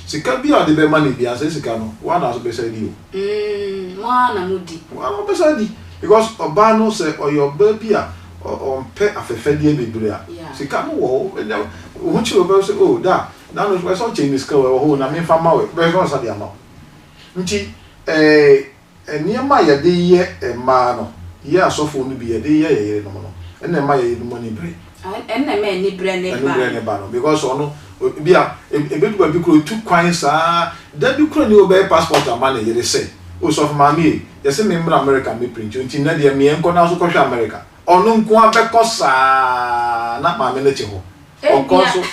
sika biara a wode bɛma no biara, saa sika no, wo ara na wobɛsan adi o. Mm, mo ara na modi. Wo ara wobɛsan adi. Because ɔbaa no, sɛ ɔyɛ ɔbaa bi a ɔmpɛ afɛfɛdeɛ bebree a, sika no wɔ hɔ, wobɛnya, wo ho kyere wo, wobɛyɛ sɛ, oh, da, da no, ɛsɛ sɛ ɔkyɛ me sika o, ɛwɔ hɔ o, na memfa mma wo ɛ, wobɛhwɛ na ɔsan de ama wo. Nti, eh, Nneɛma a yɛde yɛ mmaa no, yɛ asɔfoɔ no bi yɛde yɛ yɛn yerenom no, ɛna ɛma yɛn yerenom ani bere. Ɛna ɛma aniberɛ no ba. Aniberɛ no ba no, because ɔno, bi a, ɛbɛdu baabi koraa ɔtu kwan saa, da bi koraa ni ɔbɛyɛ passport ama ne yere sɛ, oh sɔfo maame ei, yɛse me mmra America mmɛ print nti nnɛ deɛ meɛ nkɔ na nso kɔhwɛ America. Ɔno nko ara bɛkɔ saa na maame no te hɔ. Ɔkɔ Ebia, nso.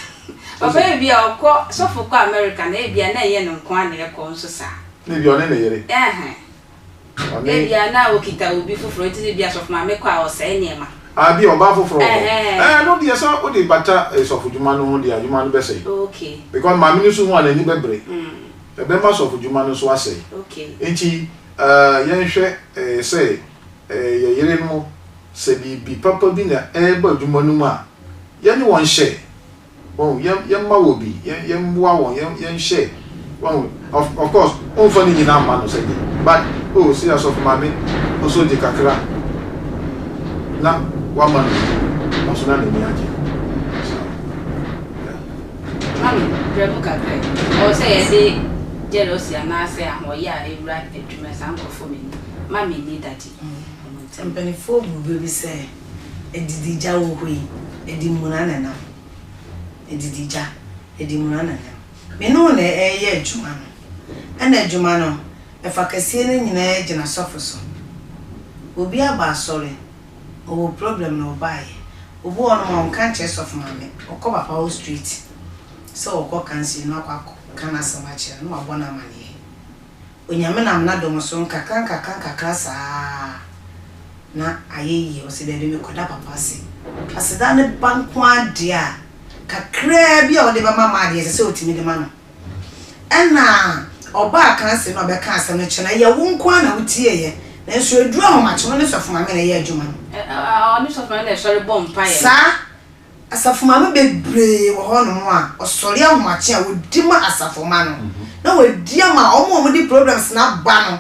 papa ebia ɔkɔ, sɔfo kɔ America na ebia na ɛnyɛ no nko ara na ɛkɔ nso saa. Na ebia ɔne ne yere. Ɛhɛn. Ɔne. Ebia na ɔkita obi foforɔ nti na ebia sɔfo maame kɔ a ɔsɛe nneɛma. Ah, ebia ɔbaa foforɔ wɔ hɔ. Ɛhɛn. Ɛɛ, ɛno deɛ sɛ wode bata sɔfodwuma no ho deɛ a, adwuma no bɛsɛe. Okay. Because maame no nso hu a, n'ani bɛbere. Mm. Ɛbɛma sɔfodwuma no nso asɛe. Okay. Nti, ɛɛ, yɛnhwɛ ɛɛ sɛ ɛɛ yɛn yerenom, sɛ biribi papa bi na ɛreba adwuma no mu a, yɛne wɔn nhyɛ, wahu, yɛn, yɛmma wɔ bi, yɛn, yɛmmoa wɔn, yɛn, yɛnhyɛ, wahu, of, of course, womfa ne nyinaa mma no sɛ gye, but, oh, sei asɔfo maame nso gye kakra na wama no bi, ɔno nso na n'ani agye, saa, yeah. Mami, brɛ mu kakra yi. Ɛwɔ sɛ yɛde jealousy anaasɛ ahoɔyɛ a ɛwura adwuma saa nkorɔfoɔ mmienu, mami ne daddy, wɔn ntam. Mpanimfoɔ bu bɛ bi sɛ. Adidigya wɔ hɔ yi, ɛde mmuna na ɛnam. Adidigya, ɛde mmuna na ɛnam. Me ne wo na ɛreyɛ adwuma no. Ɛna adwuma no, ɛfa kɛseɛ no nyinaa gyina sɔfo so. Obi aba asɔre, ɔwɔ problem na ɔbaeɛ. Obi wɔ hɔnom a ɔnka nkyerɛ sɔfo maame, ɔkɔ papa hɔ straight sɛ ɔrekɔ counseling na wakɔ akɔka n'asɛm akyerɛ no na wabɔ no amaneɛ. Onyame nam n'adom so nkakra nkakra nkakra saa na ayɛ yie. Ɔse daabi mekɔda papa ase. Aseda ne ba nko ara deɛ a, kakraa bi a wode bɛma maa deɛ ɛsɛ sɛ wotumi de ma no. Ɛna ɔbaa kanse na ɔbɛka asɛm no kyerɛ no, ɛyɛ wo nko ara na wotieeɛ. Nanso ɛduru ahomakye no, ɔne sɔfo maame na ɛyɛ adwuma no. Ɔne sɔfo maame na ɛsɔre bɔ mpaeɛ no. Saa. Asafo maame bebree wɔ hɔnom a wɔsɔre ahomakye a wɔdi ma asafo mma no na wɔadi ama wɔn a wɔde problems no aba no.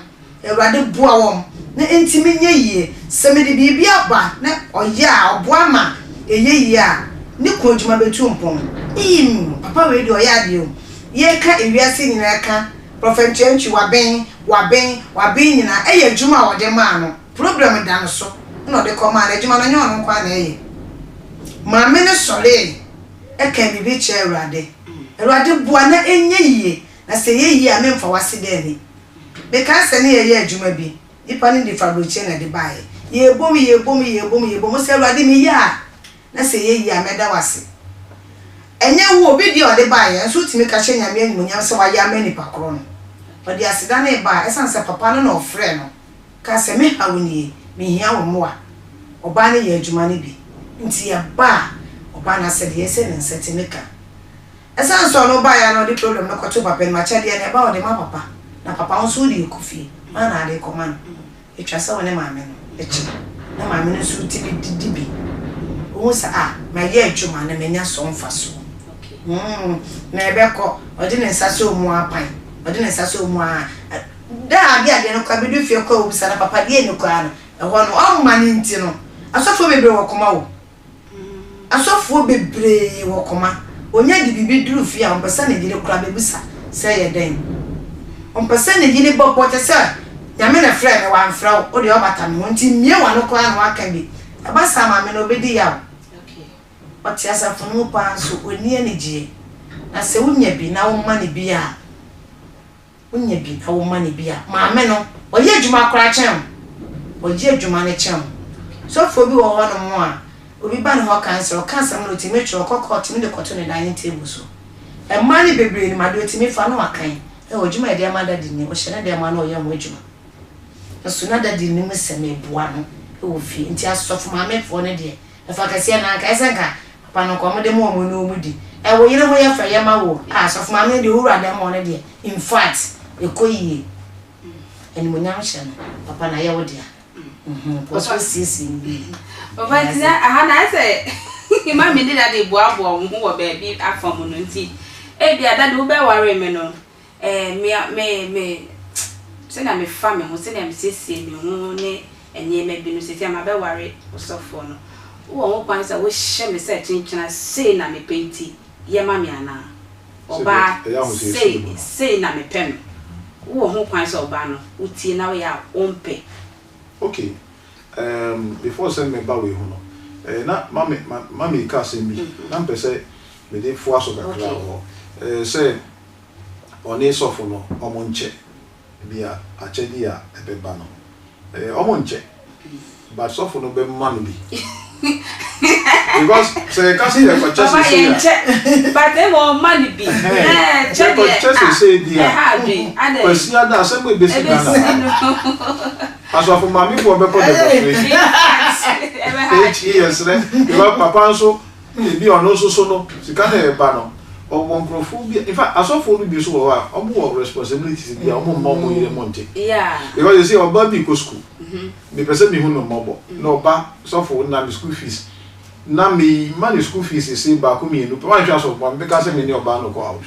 Awurade boa wɔn na ɛntumi nyɛ yie. Sɛ mede biribi aba na ɔyɛ a ɔboa ma ɛyɛ yie a, ne ko adwuma bɛtu mpɔn. Iim papa wei deɛ ɔyɛ adeɛ o. Yɛreka ewiase nyinaa ɛka Prɔfɛt Nkyerɛntwi waben, waben, waben nyinaa ɛyɛ adwuma a wɔde maa no. Problem da no so na ɔde kɔmaa no. Adwuma no, ɛnyɛ ɔno nko ara na ɛyɛ. Maame no sɔree kaa biribi kyerɛɛ Awurade. Awurade boa na ɛnyɛ yie, na sɛ ɛyɛ yie a memfa w'aseda nni. Mekae sɛ ne yɛyɛ adwuma bi, nnipa no de firi aburokyire na ɛde baeɛ. Yɛrebom, yɛrebom, yɛrebom, yɛrebom. Ɔsɛ Awurade meyɛ a, na sɛ ɛyɛ yie a mɛda wo ase. Ɛnyɛ wo, obi deɛ ɔde baeɛ, nso wotumi ka hyɛ Nyame animuonyam sɛ wayɛ ama nipa korɔ no. Ɔde aseda no reba a, ɛsiane sɛ papa no na ɔfrɛɛ no. Ka sɛ, Me haw nie, mehia wo mmoa. Ɔbaa no yɛ adwuma no bi, nti ɛba a, ɔbaa no asɛdeɛ sɛ ne nsa tumi ka. Ɛsiane sɛ ɔno baeɛ a na ɔde problem no kɔtoo papa anim, akyɛdeɛ no ɛba a ɔde ma papa, na papa wo nso wode rekɔ fie, hwan na ade rekɔma no? Ɛtwa sɛ wo ne maame no kyɛ, na maame no nso tumi didi bi. Ɔhu sɛ, ah, mayɛ adwuma na manya so mfasoɔ. Hmm, na ɛbɛkɔ, ɔde ne nsa sɛ ɔmu apan, ɔde ne nsa sɛ ɔmu a, Da a ade adeɛ no koraa bɛdu fie koraa ɔbisa no papa deɛ ni koraa no ɛhɔ no ɔmma no nti no asɔfoɔ bebree wɔ koma o asɔfoɔ bebree wɔ koma ɔnya de biribi duru fie a ɔmpɛ sɛ ne yere koraa bɛbisa sɛ ɛyɛ dɛn ɔmpɛ sɛ ne yere bɛbɔ kyɛ sɛ Nyame na ɛfrɛɛ me wamfrɛ wo wo deɛ ɔbata me ho nti mmie w'ano koraa na waka bi ɛba saa maame no ɔbɛdi yaw ɔte asafo no mu paa nso ɔnni anigyeɛ na sɛ wonya bi na woma no bi a Wonya bi na woma no bi a, maame no, ɔyɛ adwuma koraa kyɛn wo. Ɔyɛ adwuma no kyɛn wo. Sɔfoɔ bi wɔ hɔnom a, obi ba ne hɔ ka nsɛm, ɔka asɛm no, ɔtumi twerɛ, ɔkɔ kɔɔto, ɔtumi de kɔto ne dining table so. Mmaa no bebree nim adeɛ, ɔtumi fa na wakan. Ɛwɔ adwuma a yɛde ama daddy ni, ɔhyɛ ne dan mu a na ɔyɛ ho adwuma. Nso na daddy nim sɛ meboa no wɔ fie. Nti asɔfo maamefoɔ no deɛ, ɛfa kɛseɛ no anka ɛsɛ nka papa no nka wɔde ma wɔn na wɔdi. Ɛ wo yere ho yɛ fɛ yɛ ma wo o. Ah asɔfo maame no deɛ owura dan mu hɔ no deɛ, infact, ɛkɔ yie. Animuonyam hyɛ no, papa no ayɛ wo dea. Mhm, kɔ so siesie no yie. Papa nti na aha na ayɛ sɛ mami ne daddy boaboa wɔn ho wɔ baabi afa mu no nti ebia daddy wobɛware me no eh, me me me sɛnea mefa me ho, sɛnea mesiesie me ho ne nneɛma bi no seesei a mabɛware ɔsɔfoɔ no, wowɔ ho kwan sɛ wohyɛ me sɛ kyenkyena sei na mepɛ nti yɛ ma me anaa? Ɔbaa sei sei na mepɛ no, wowɔ ho kwan sɛ ɔbaa no wotie na woyɛ a wompɛ? Ok, um, before sɛ mɛba wei ho no, eh, na ma me, ma, ma meka asɛm bi, na mpɛ sɛ mede foa so kakra wɔ hɔ, eh, sɛ ɔne sɔfo no ɔmo nkyɛ bi a akyɛde a ɛbɛba no, eh, ɔmo nkyɛ, but sɔfo no bɛma no bi. Because sɛ yɛka sɛ yɛkɔkyɛ Papa seesei a, yɛnkyɛ, but ɛma ɔma no bi. Ɛhɛn, Ɛɛ, kyɛ deɛ, yɛkɔkyɛ ah, seesei deɛ a, ɛha adwen, adɛn? Kwasiada asɛm a ɛbɛsi Ghana Ɛbɛsi ha, no. asɔfo maamefoɔ bɛkɔ demonstration. In fact, ɛbɛha Enti adwen. yɛsrɛ, because papa nso, ebi ɔno nso so no, sika no a ɛba no, ɔwɔ nkurɔfoɔ bi, in fact, asɔfoɔ no bi nso wɔ hɔ a, wɔwɔ responsibilities bi a wɔmma wɔn yere mo nte. Because you see, ɔbaa bi rekɔ school, mepɛ sɛ mehu no mmɔbɔ, na ɔba sɔfo na me school fees, na me ma no school fees se baako mmienu pɛ, wanhwɛ asɔfo ma mebɛka sɛ me ne ɔbaa no kɔ out.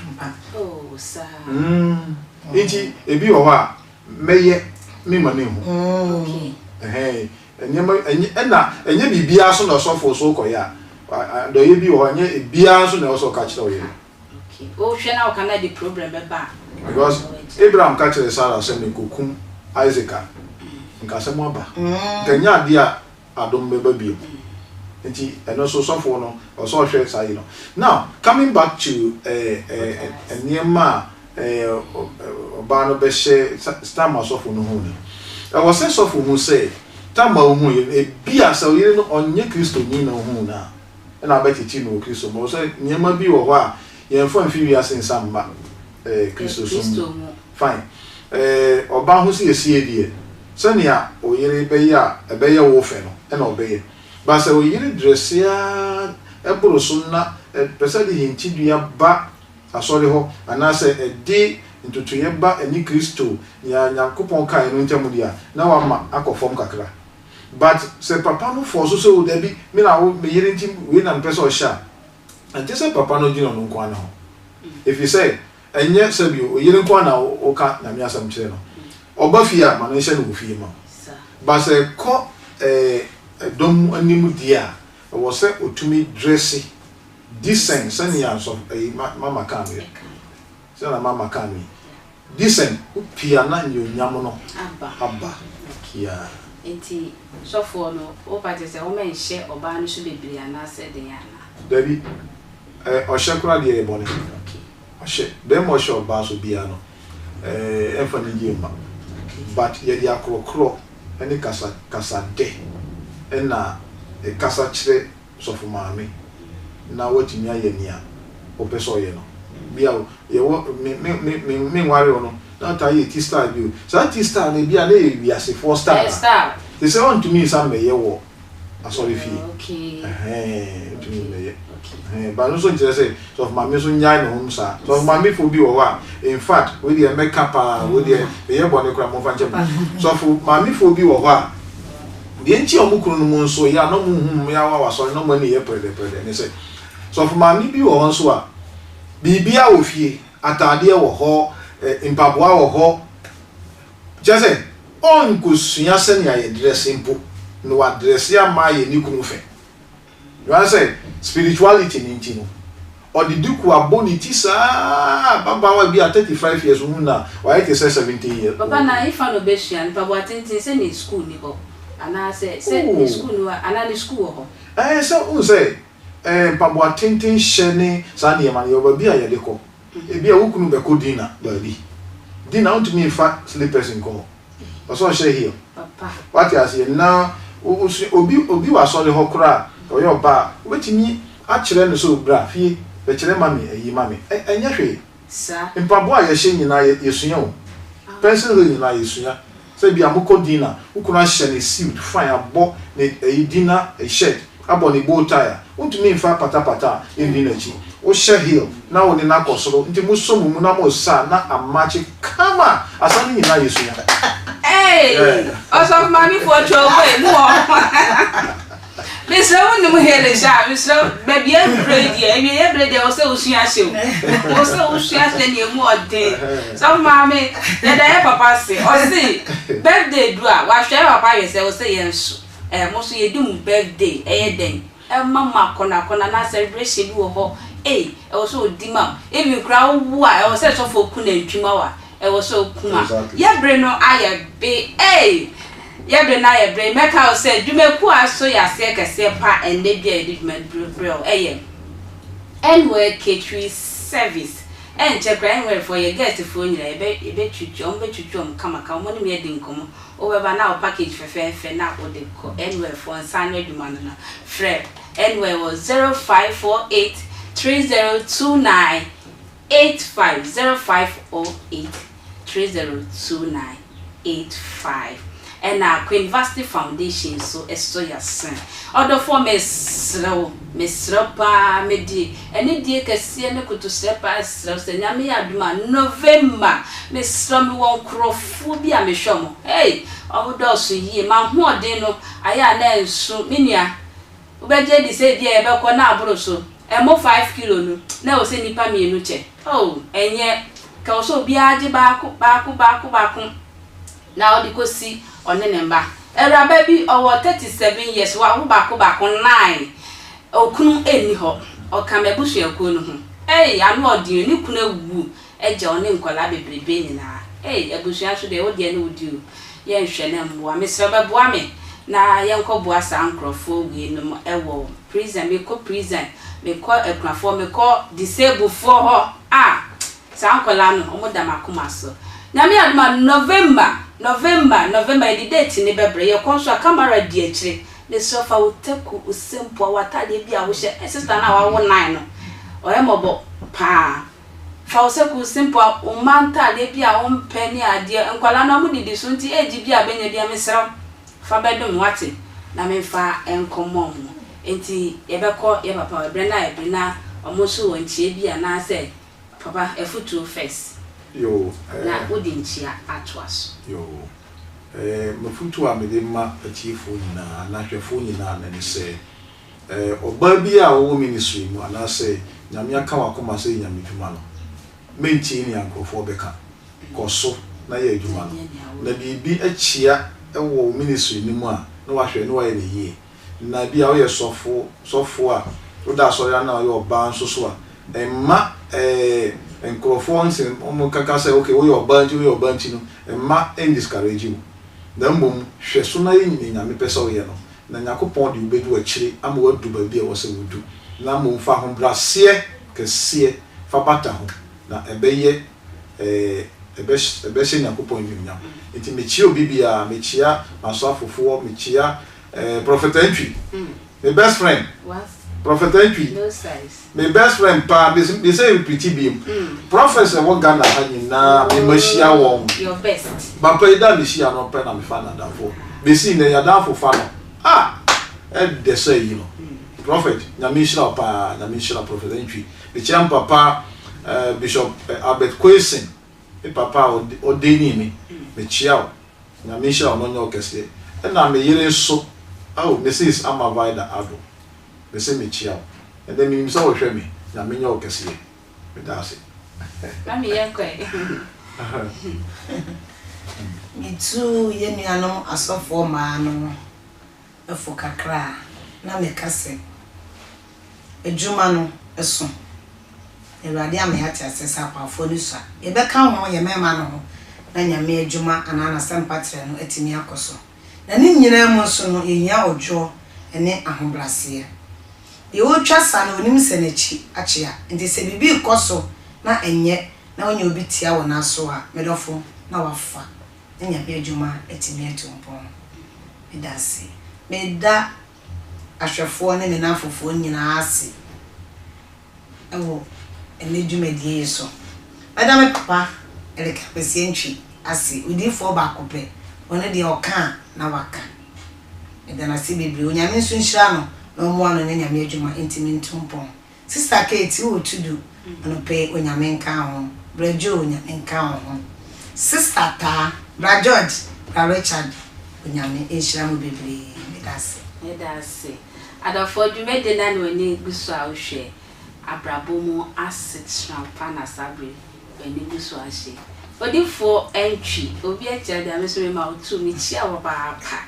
Mm, nti ebi wɔ hɔ a, mɛyɛ me ma no nhu. Ɛhɛn, nneɛma, ɛnyɛ, ɛna ɛnyɛ biribiara so na ɔsɔfo so kɔyɛ a, adɔeɛ bi wɔ hɔ a, ɛnyɛ ebiara nso na ɛwɔ sɛ ɔka kyerɛ ɔyere. Okay, wohwɛ na woka na ɛde problem bɛba a. Because Abraham ka kyerɛɛ Sarah sɛ merekɔkum Isaac a, nka asɛm aba. Nka ɛnyɛ adeɛ a adom bɛba bio. Nti ɛno nso sɔfoɔ no, ɛwɔ sɛ ɔhwɛ saa yi no. Now, coming back to eh, eh, nneɛma a eh, ɔbaa no bɛhyɛ tam a sɔfo no hu no. Ɛwɔ sɛ sɔfo hu sɛ tam a ohu yɛ no, ebia sɛ ɔyere no ɔnyɛ Kristoni na ohuu no a, ɛna abɛtete no wɔ Kristo mu. Ɛwɔ sɛ nneɛma bi wɔ hɔ a yɛmfa mfi wiase nsa mma eh, Kristosom mu. Fine. Eh, ɔbaa ho siesie deɛ, sɛnea oyere bɛyɛ a ɛbɛyɛ wo fɛ no, ɛna ɔbɛyɛ. But sɛ oyere dresse ara boro so na ɛpɛ sɛ ɛde hintidua ba asɔre hɔ anaasɛ ɛde ntotoeɛ ba ɛne Kristo, nea Nyankopɔn kaeɛ no ntam deɛ a, na wama akɔ fam kakra. But sɛ papa no force sɛ oh dabi, me na wo, me yere nti wei na mepɛ sɛ ɔhyɛ a, ɛnte sɛ papa no dwene ɔno nko ara ne ho. Ɛfiri sɛ ɛnyɛ sɛbi oyere nko ara na woka Nyame asɛm kyerɛ no. Ɔba fie a, ma no nhyɛ no wɔ fie ma wo. But sɛ ɛkɔ eh, dɔm anim deɛ a, ɛwɔ sɛ ɔtumi dresse decent sɛnea sɔfo, ɛyi, mama kaa no yi. Sɛnea mama kaa no yi. Decent, wo pii a na anuonyam no aba. Yeah. Nti sɔfoɔ no wo pa kyerɛ sɛ wɔn nhyɛ ɔbaa no so bebree anaa sɛ den anaa? Dabi, eh, ɔhyɛ koraa deɛ ɛyɛ bɔne. Ɔhyɛ, bɛɛma ɔhyɛ ɔbaa so biara no, eh, ɛmfa anigyeɛ mma. But yɛde akorɔkorɔ ne kasa, kasa dɛ ɛna ɛkasa kyerɛ sɔfo maame na watumi ayɛ nea ɔpɛ sɛ ɔyɛ no. Bi a yɛwɔ me me me me menware wo no na ɔtaa yɛ ti style bi o. Saa ti style no ebi a na ɛyɛ wiasefoɔ style a te sɛ ɔntumi nsan mmɛyɛ wɔ asɔrefie. Ɛhɛn, ɔntumi mmɛyɛ. Ɛhɛn, but ɛno nso nkyerɛ sɛ sɔfo maame nso nnyae ne ho saa. Sɔfo maamefoɔ bi wɔ hɔ a, in fact, wei deɛ mɛka paa, wei deɛ meyɛ bɔne koraa momfa nkyɛ me. Sɔfo maamefoɔ bi wɔ hɔ a, Deɛ nti a wɔn kununom nso yɛ a na wɔnhu mmeawa wɔ asɔre na wɔn ani yɛ prɛdɛprɛdɛ ne sɛ, sɔfo maame bi wɔ hɔ nso a, biribiara wɔ fie, ataadeɛ wɔ hɔ, mpaboa wɔ hɔ, kyerɛ sɛ ɔnkɔsua sɛnea yɛdrɛse mpo na wadrɛse ama ayɛ ne kunu fɛ. Ɛwɔ sɛ spirituality no nti no, ɔde duku abɔ ne ti saa ababaawa bi a 35 years wohu no a, wayɛ te sɛ 70 years Papa old. na hefa na ɔbɛsua no? Mpaboa tenten sɛ ne school nni hɔ anaa sɛ sɛ ne school nni hɔ a anaa ne school wɔ hɔ? Ɛɛ sɛ wohu sɛ ɛɛ mpaboa tenten hyɛ ne saa nneɛma no yɛwɔ baabi a yɛde kɔ. Ebia wo kunu bɛkɔ dinner baabi. Dinner wontumi mfa slippers nkɔ hɔ. Ɔsɛ ɔhyɛ heel. Wate aseɛ? Na Wosua, obi, obi wɔ asɔre hɔ koraa a, ɔyɛ ɔbaa a, wobɛtumi akyerɛ no sɛ o bra fie bɛkyerɛ ma me ayi ma me. Ɛ, ɛnyɛ hwee. Saa. Mpaboa a yɛhyɛ nyinaa yɛ, yɛsua o. Pencil heel nyinaa yɛsua. Sɛ ebia mokɔ dinner, wo kunu ahyɛ ne suit fine, abɔ ne ɛyi dinner shirt, abɔ ne bow tie a, wontumi mfa patapata a nni n'akyi. Wohyɛ heel na wo ne no akɔ soro, nti mosɔ mo mu na mosa na amakye kama. Asa no nyinaa yɛsua. Eii ɔsɔfo maame foɔ twɛ ɔbɔ yi mu wɔ mesrɛ wo nim hele hyɛ a mesrɛ wo baabi aduro yi deɛ awie yɛ berɛ deɛ wɔ sɛ wosua hyɛ o wɔ sɛ wosua hyɛ ne emu ɔden sɔfo maame yɛda yɛ papa se ɔse birthday du a wahwɛ yɛ papa ahwɛ sɛ wɔ sɛ yɛn so ɛɛ mo so yɛdi mu birthday ɛyɛ dɛn Ɛma mo akɔnɔakɔnɔ anaa celebration bi wɔ hɔ ei ɛwɔ sɛ ɔdi ma wo even koraa wo wo a ɛwɔ sɛ sɔfoɔ ku nantwi ma wo a ɛwɔ sɛ ɔku ma yɛ bere no ayɛ be ei yɛ bere no ayɛ bere mɛka wo sɛ dwumakuo a asɔ yɛ aseɛ kɛseɛ pa ɛnnɛ bi a yɛde dwuma brɛ wo ɛyɛ Enware Catering Service ɛnkyɛ koraa Enware foɔ yɛ guest foɔ nyinaa yɛbɛ yɛbɛtwitwi wɔn bɛtwitwi wɔn kamakama wɔn ne me adi nkɔmmɔ Wobɛba na wo package fɛfɛɛfɛ na wode kɔ Anywhere foɔ nsa ano adwuma no no, frɛ Anywhere wɔ 0548 3029 85, 0548 3029 85. Ɛna Queen Vasti Foundation nso sɔ y'asene. Ɔdɔfoɔ mesrɛ wo, mesrɛ wo paa, mede anidie kɛseɛ ne kotosrɛ paa srɛ wo sɛ Nyame yɛ adom a November mesrɛ wo mewɔ nkorɔfoɔ bi a mehwɛ wɔn, hey, wɔn dɔɔso yie, m'ahoɔden no ayɛ a na ɛnso, me nua wobɛgye adi sɛ ebia yɛbɛkɔ na aboro so, ɛmo five kilo no na ɛwɔ sɛ nnipa mmienu kyɛ, oh ɛnyɛ, nka ɛwɔ sɛ obiara gye baako, baako, baako, baako. Na ɔde kɔsi ɔne ne mma. Awuraba bi, ɔwɔ 37 years, wawo baako baako nine, okunu nni hɔ, ɔka m'abusuakuo no ho. Ei, ano ɔden o, ne kunu awu agya ɔne nkwadaa bebrebe nyinaa. Ei, abusua nso deɛ, wo deɛ ne wo deɛ o, yɛnhwɛ na mmoa. Mesrɛ wo bɛboa me na yɛnkɔboa saa nkorɔfoɔ weinom wɔ prison. Mekɔ prison, mekɔ akunafoɔ, mekɔ disable foɔ hɔ, ah! Saa nkwadaa no ɔmo da m'akoma so. Nyame adom a November November November yɛde date no bɛbrɛ yɛkɔ nso a camera di akyire mesrɛ wo fa wo taku wo sempoa w'ataadeɛ bi a wohyɛ eh sister no a wawo nine no ɔyɛ mmɔbɔ paa fa wo saku wo sempoa wo mma ntaadeɛ bi a wompɛ ne adeɛ nkwadaa no ɔmo didi so nti age bi a bɛnya bi a mesrɛ wo fa bɛdom wate na memfa nkɔmɔ ɔmo nti yɛbɛkɔ yɛ papa hɔ ɛberɛ no a ɛbere na ɔmo nso wɔ nkyia bi anaasɛ Papa, afutuo first. Yoo Na eh. wode nkyia atoa so. Yoo eh, m'afutuo a mede ma atiefoɔ nyinaa anaa ahwɛfoɔ nyinaa no ne sɛ, eh, ɔbaa biara a ɔwɔ ministry mu anaasɛ Nyame aka w'akoma sɛ yɛ Nyame dwuma no, mɛntie nea nkorɔfoɔ bɛka. Kɔ so na yɛ adwuma no. Na biribi akyia wɔ wo ministry no mu a, na wahwɛ na wayɛ no yie. Na ebia woyɛ sɔfo, sɔfo a woda asɔre ano a woyɛ ɔbaa nso so a, mma ɛɛ nkurɔfoɔ nse wɔnkaka sɛ okay woyɛ ɔbaa nti woyɛ ɔbaa nti no, mma ɛndiscourage wo. Na mmom hwɛ so na yɛ nea Nyame pɛ sɛ woyɛ no, na Nyankopɔn de wo bɛdu akyire ama woadu baabi a ɛwɔ sɛ wodu. Na mmom fa ahobrɛaseɛ kɛseɛ fa bata ho, na ɛbɛyɛ ɛɛ ɛbɛhyɛ Nyankopɔn animuonyam. Nti mekyia obi biara, mekyia m'asɔafofoɔ, mekyia Eh, Prophet Antwi, me best friend. Prophet Antwi, me best friend paa, me me sɛ repeat biem. Prophets ɛwɔ Ghana ha nyinaa, me ma hyia wɔn. Your best. Papa yi da me hyia no pɛ na me fa n'adamfo. Besi nnɛ yɛadamfo fa no. Ah, ɛdɛ sɛ yi no. Prophet, Nyame nhyira wo paa, Nyame nhyira Prophet Antwi. Mekyia me papa eh, Bishop eh, Albert Quayson, me papa a ɔdeni me. Mekyia wo. Nyame nhyira wo na ɔnyɛ wo kɛseɛ. Ɛna me yere nso oh Mrs Ama Vida Addo mese mekyia wo ɛnɛ menim sɛ wohwɛ me Nyame nyɛ wo kɛseɛ medaase. Mummy yɛnkɔ ɛ. Metu yɛn nuanom asɔfoɔ mmaa no fo kakra a, na meka sɛ, Adwuma no so. Awurade ama yɛate aseɛ sɛ apaafoɔ no sua. Yɛbɛka ho, yɛn mmarima no ho, na Nyame adwuma anaa N'asɛmpa trɛ no atumi akɔ so. Na ne nyinaa mu nso no, yɛhia ɔdwoɔ ne ahobraseɛ. Deɛ ɔretwa sa no, ɔnim sɛ n'akyi akyea. Nti sɛ biribi rekɔ so na ɛnyɛ, na wonya obi tia wɔ n'aso a, me dɔfo, na wafa. Na Nyame adwuma atumi atu mpɔn. Meda ase. Meda ahwɛfoɔ ne me nnamfofoɔ nyinaa ase wɔ ɛnnɛ dwumadie yi so. Mɛda me papa Eric Akwasi Antwi ase, odiyifoɔ baako pɛ, ɔno deɛ ɔka a na waka. Meda no ase bebree. Onyame nso nhyira no na ɔmmoa no nyɛ Nyame adwuma ntimi ntu mpɔn. Sister Kate wo tudu anɔpa yi Onyame nka wo ho. Bra Joe Onyame nka wo ho. Sister Taa, Bra George, Bra Richard Onyame nhyira mo bebree. Meda ase. Meda ase. Adɔfoɔ, dwumadie no a na w'ani gu so a wohwɛ, abrabɔ mu asetena pa na saa berɛ yi w'ani gu so ahye. Odifoɔ Antwi, obi akyia deɛ me nso mema wo too, mekyia wo papaapa,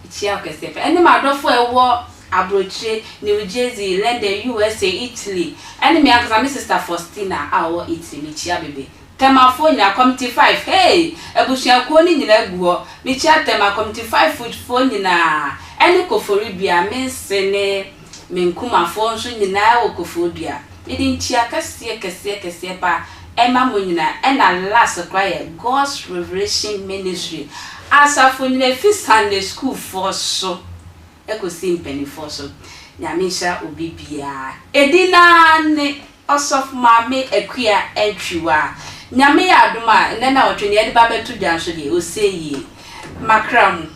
mekyia wo kɛseɛ paa. Ɛne m'adɔfoɔ a ɛwɔ Abrokyire, New Jersey, London, USA, Italy, ɛne me ankasa me sister Faustina a ɔwɔ Italy, mekyia bebe. Tɛmafoɔ nyinaa, Committee 5, hey! Abusuakuo no nyinaa gu hɔ, mekyia Tɛma Committee 5 foɔ nyinaa, ɛne Koforidua, me nse ne me nkumafoɔ nso nyinaa wɔ Koforidua. Mede nkyia kɛseɛ kɛseɛ kɛseɛ paa ɛma mo nyinaa, ɛna last koraa yɛ God's Revelation Ministry asafo nyinaa ɛfiri Sunday school foɔ so. Ɛkɔsi mpaninfoɔ so. Nyame nhyira obi biaa. Edin no ara ne Ɔsɔfo Maame Akua Antwiwaa. Nyame yɛ adom a, nnɛ nawɔtwe nea yɛde ba abɛto dwa nso deɛ, ose yie. Makra mu.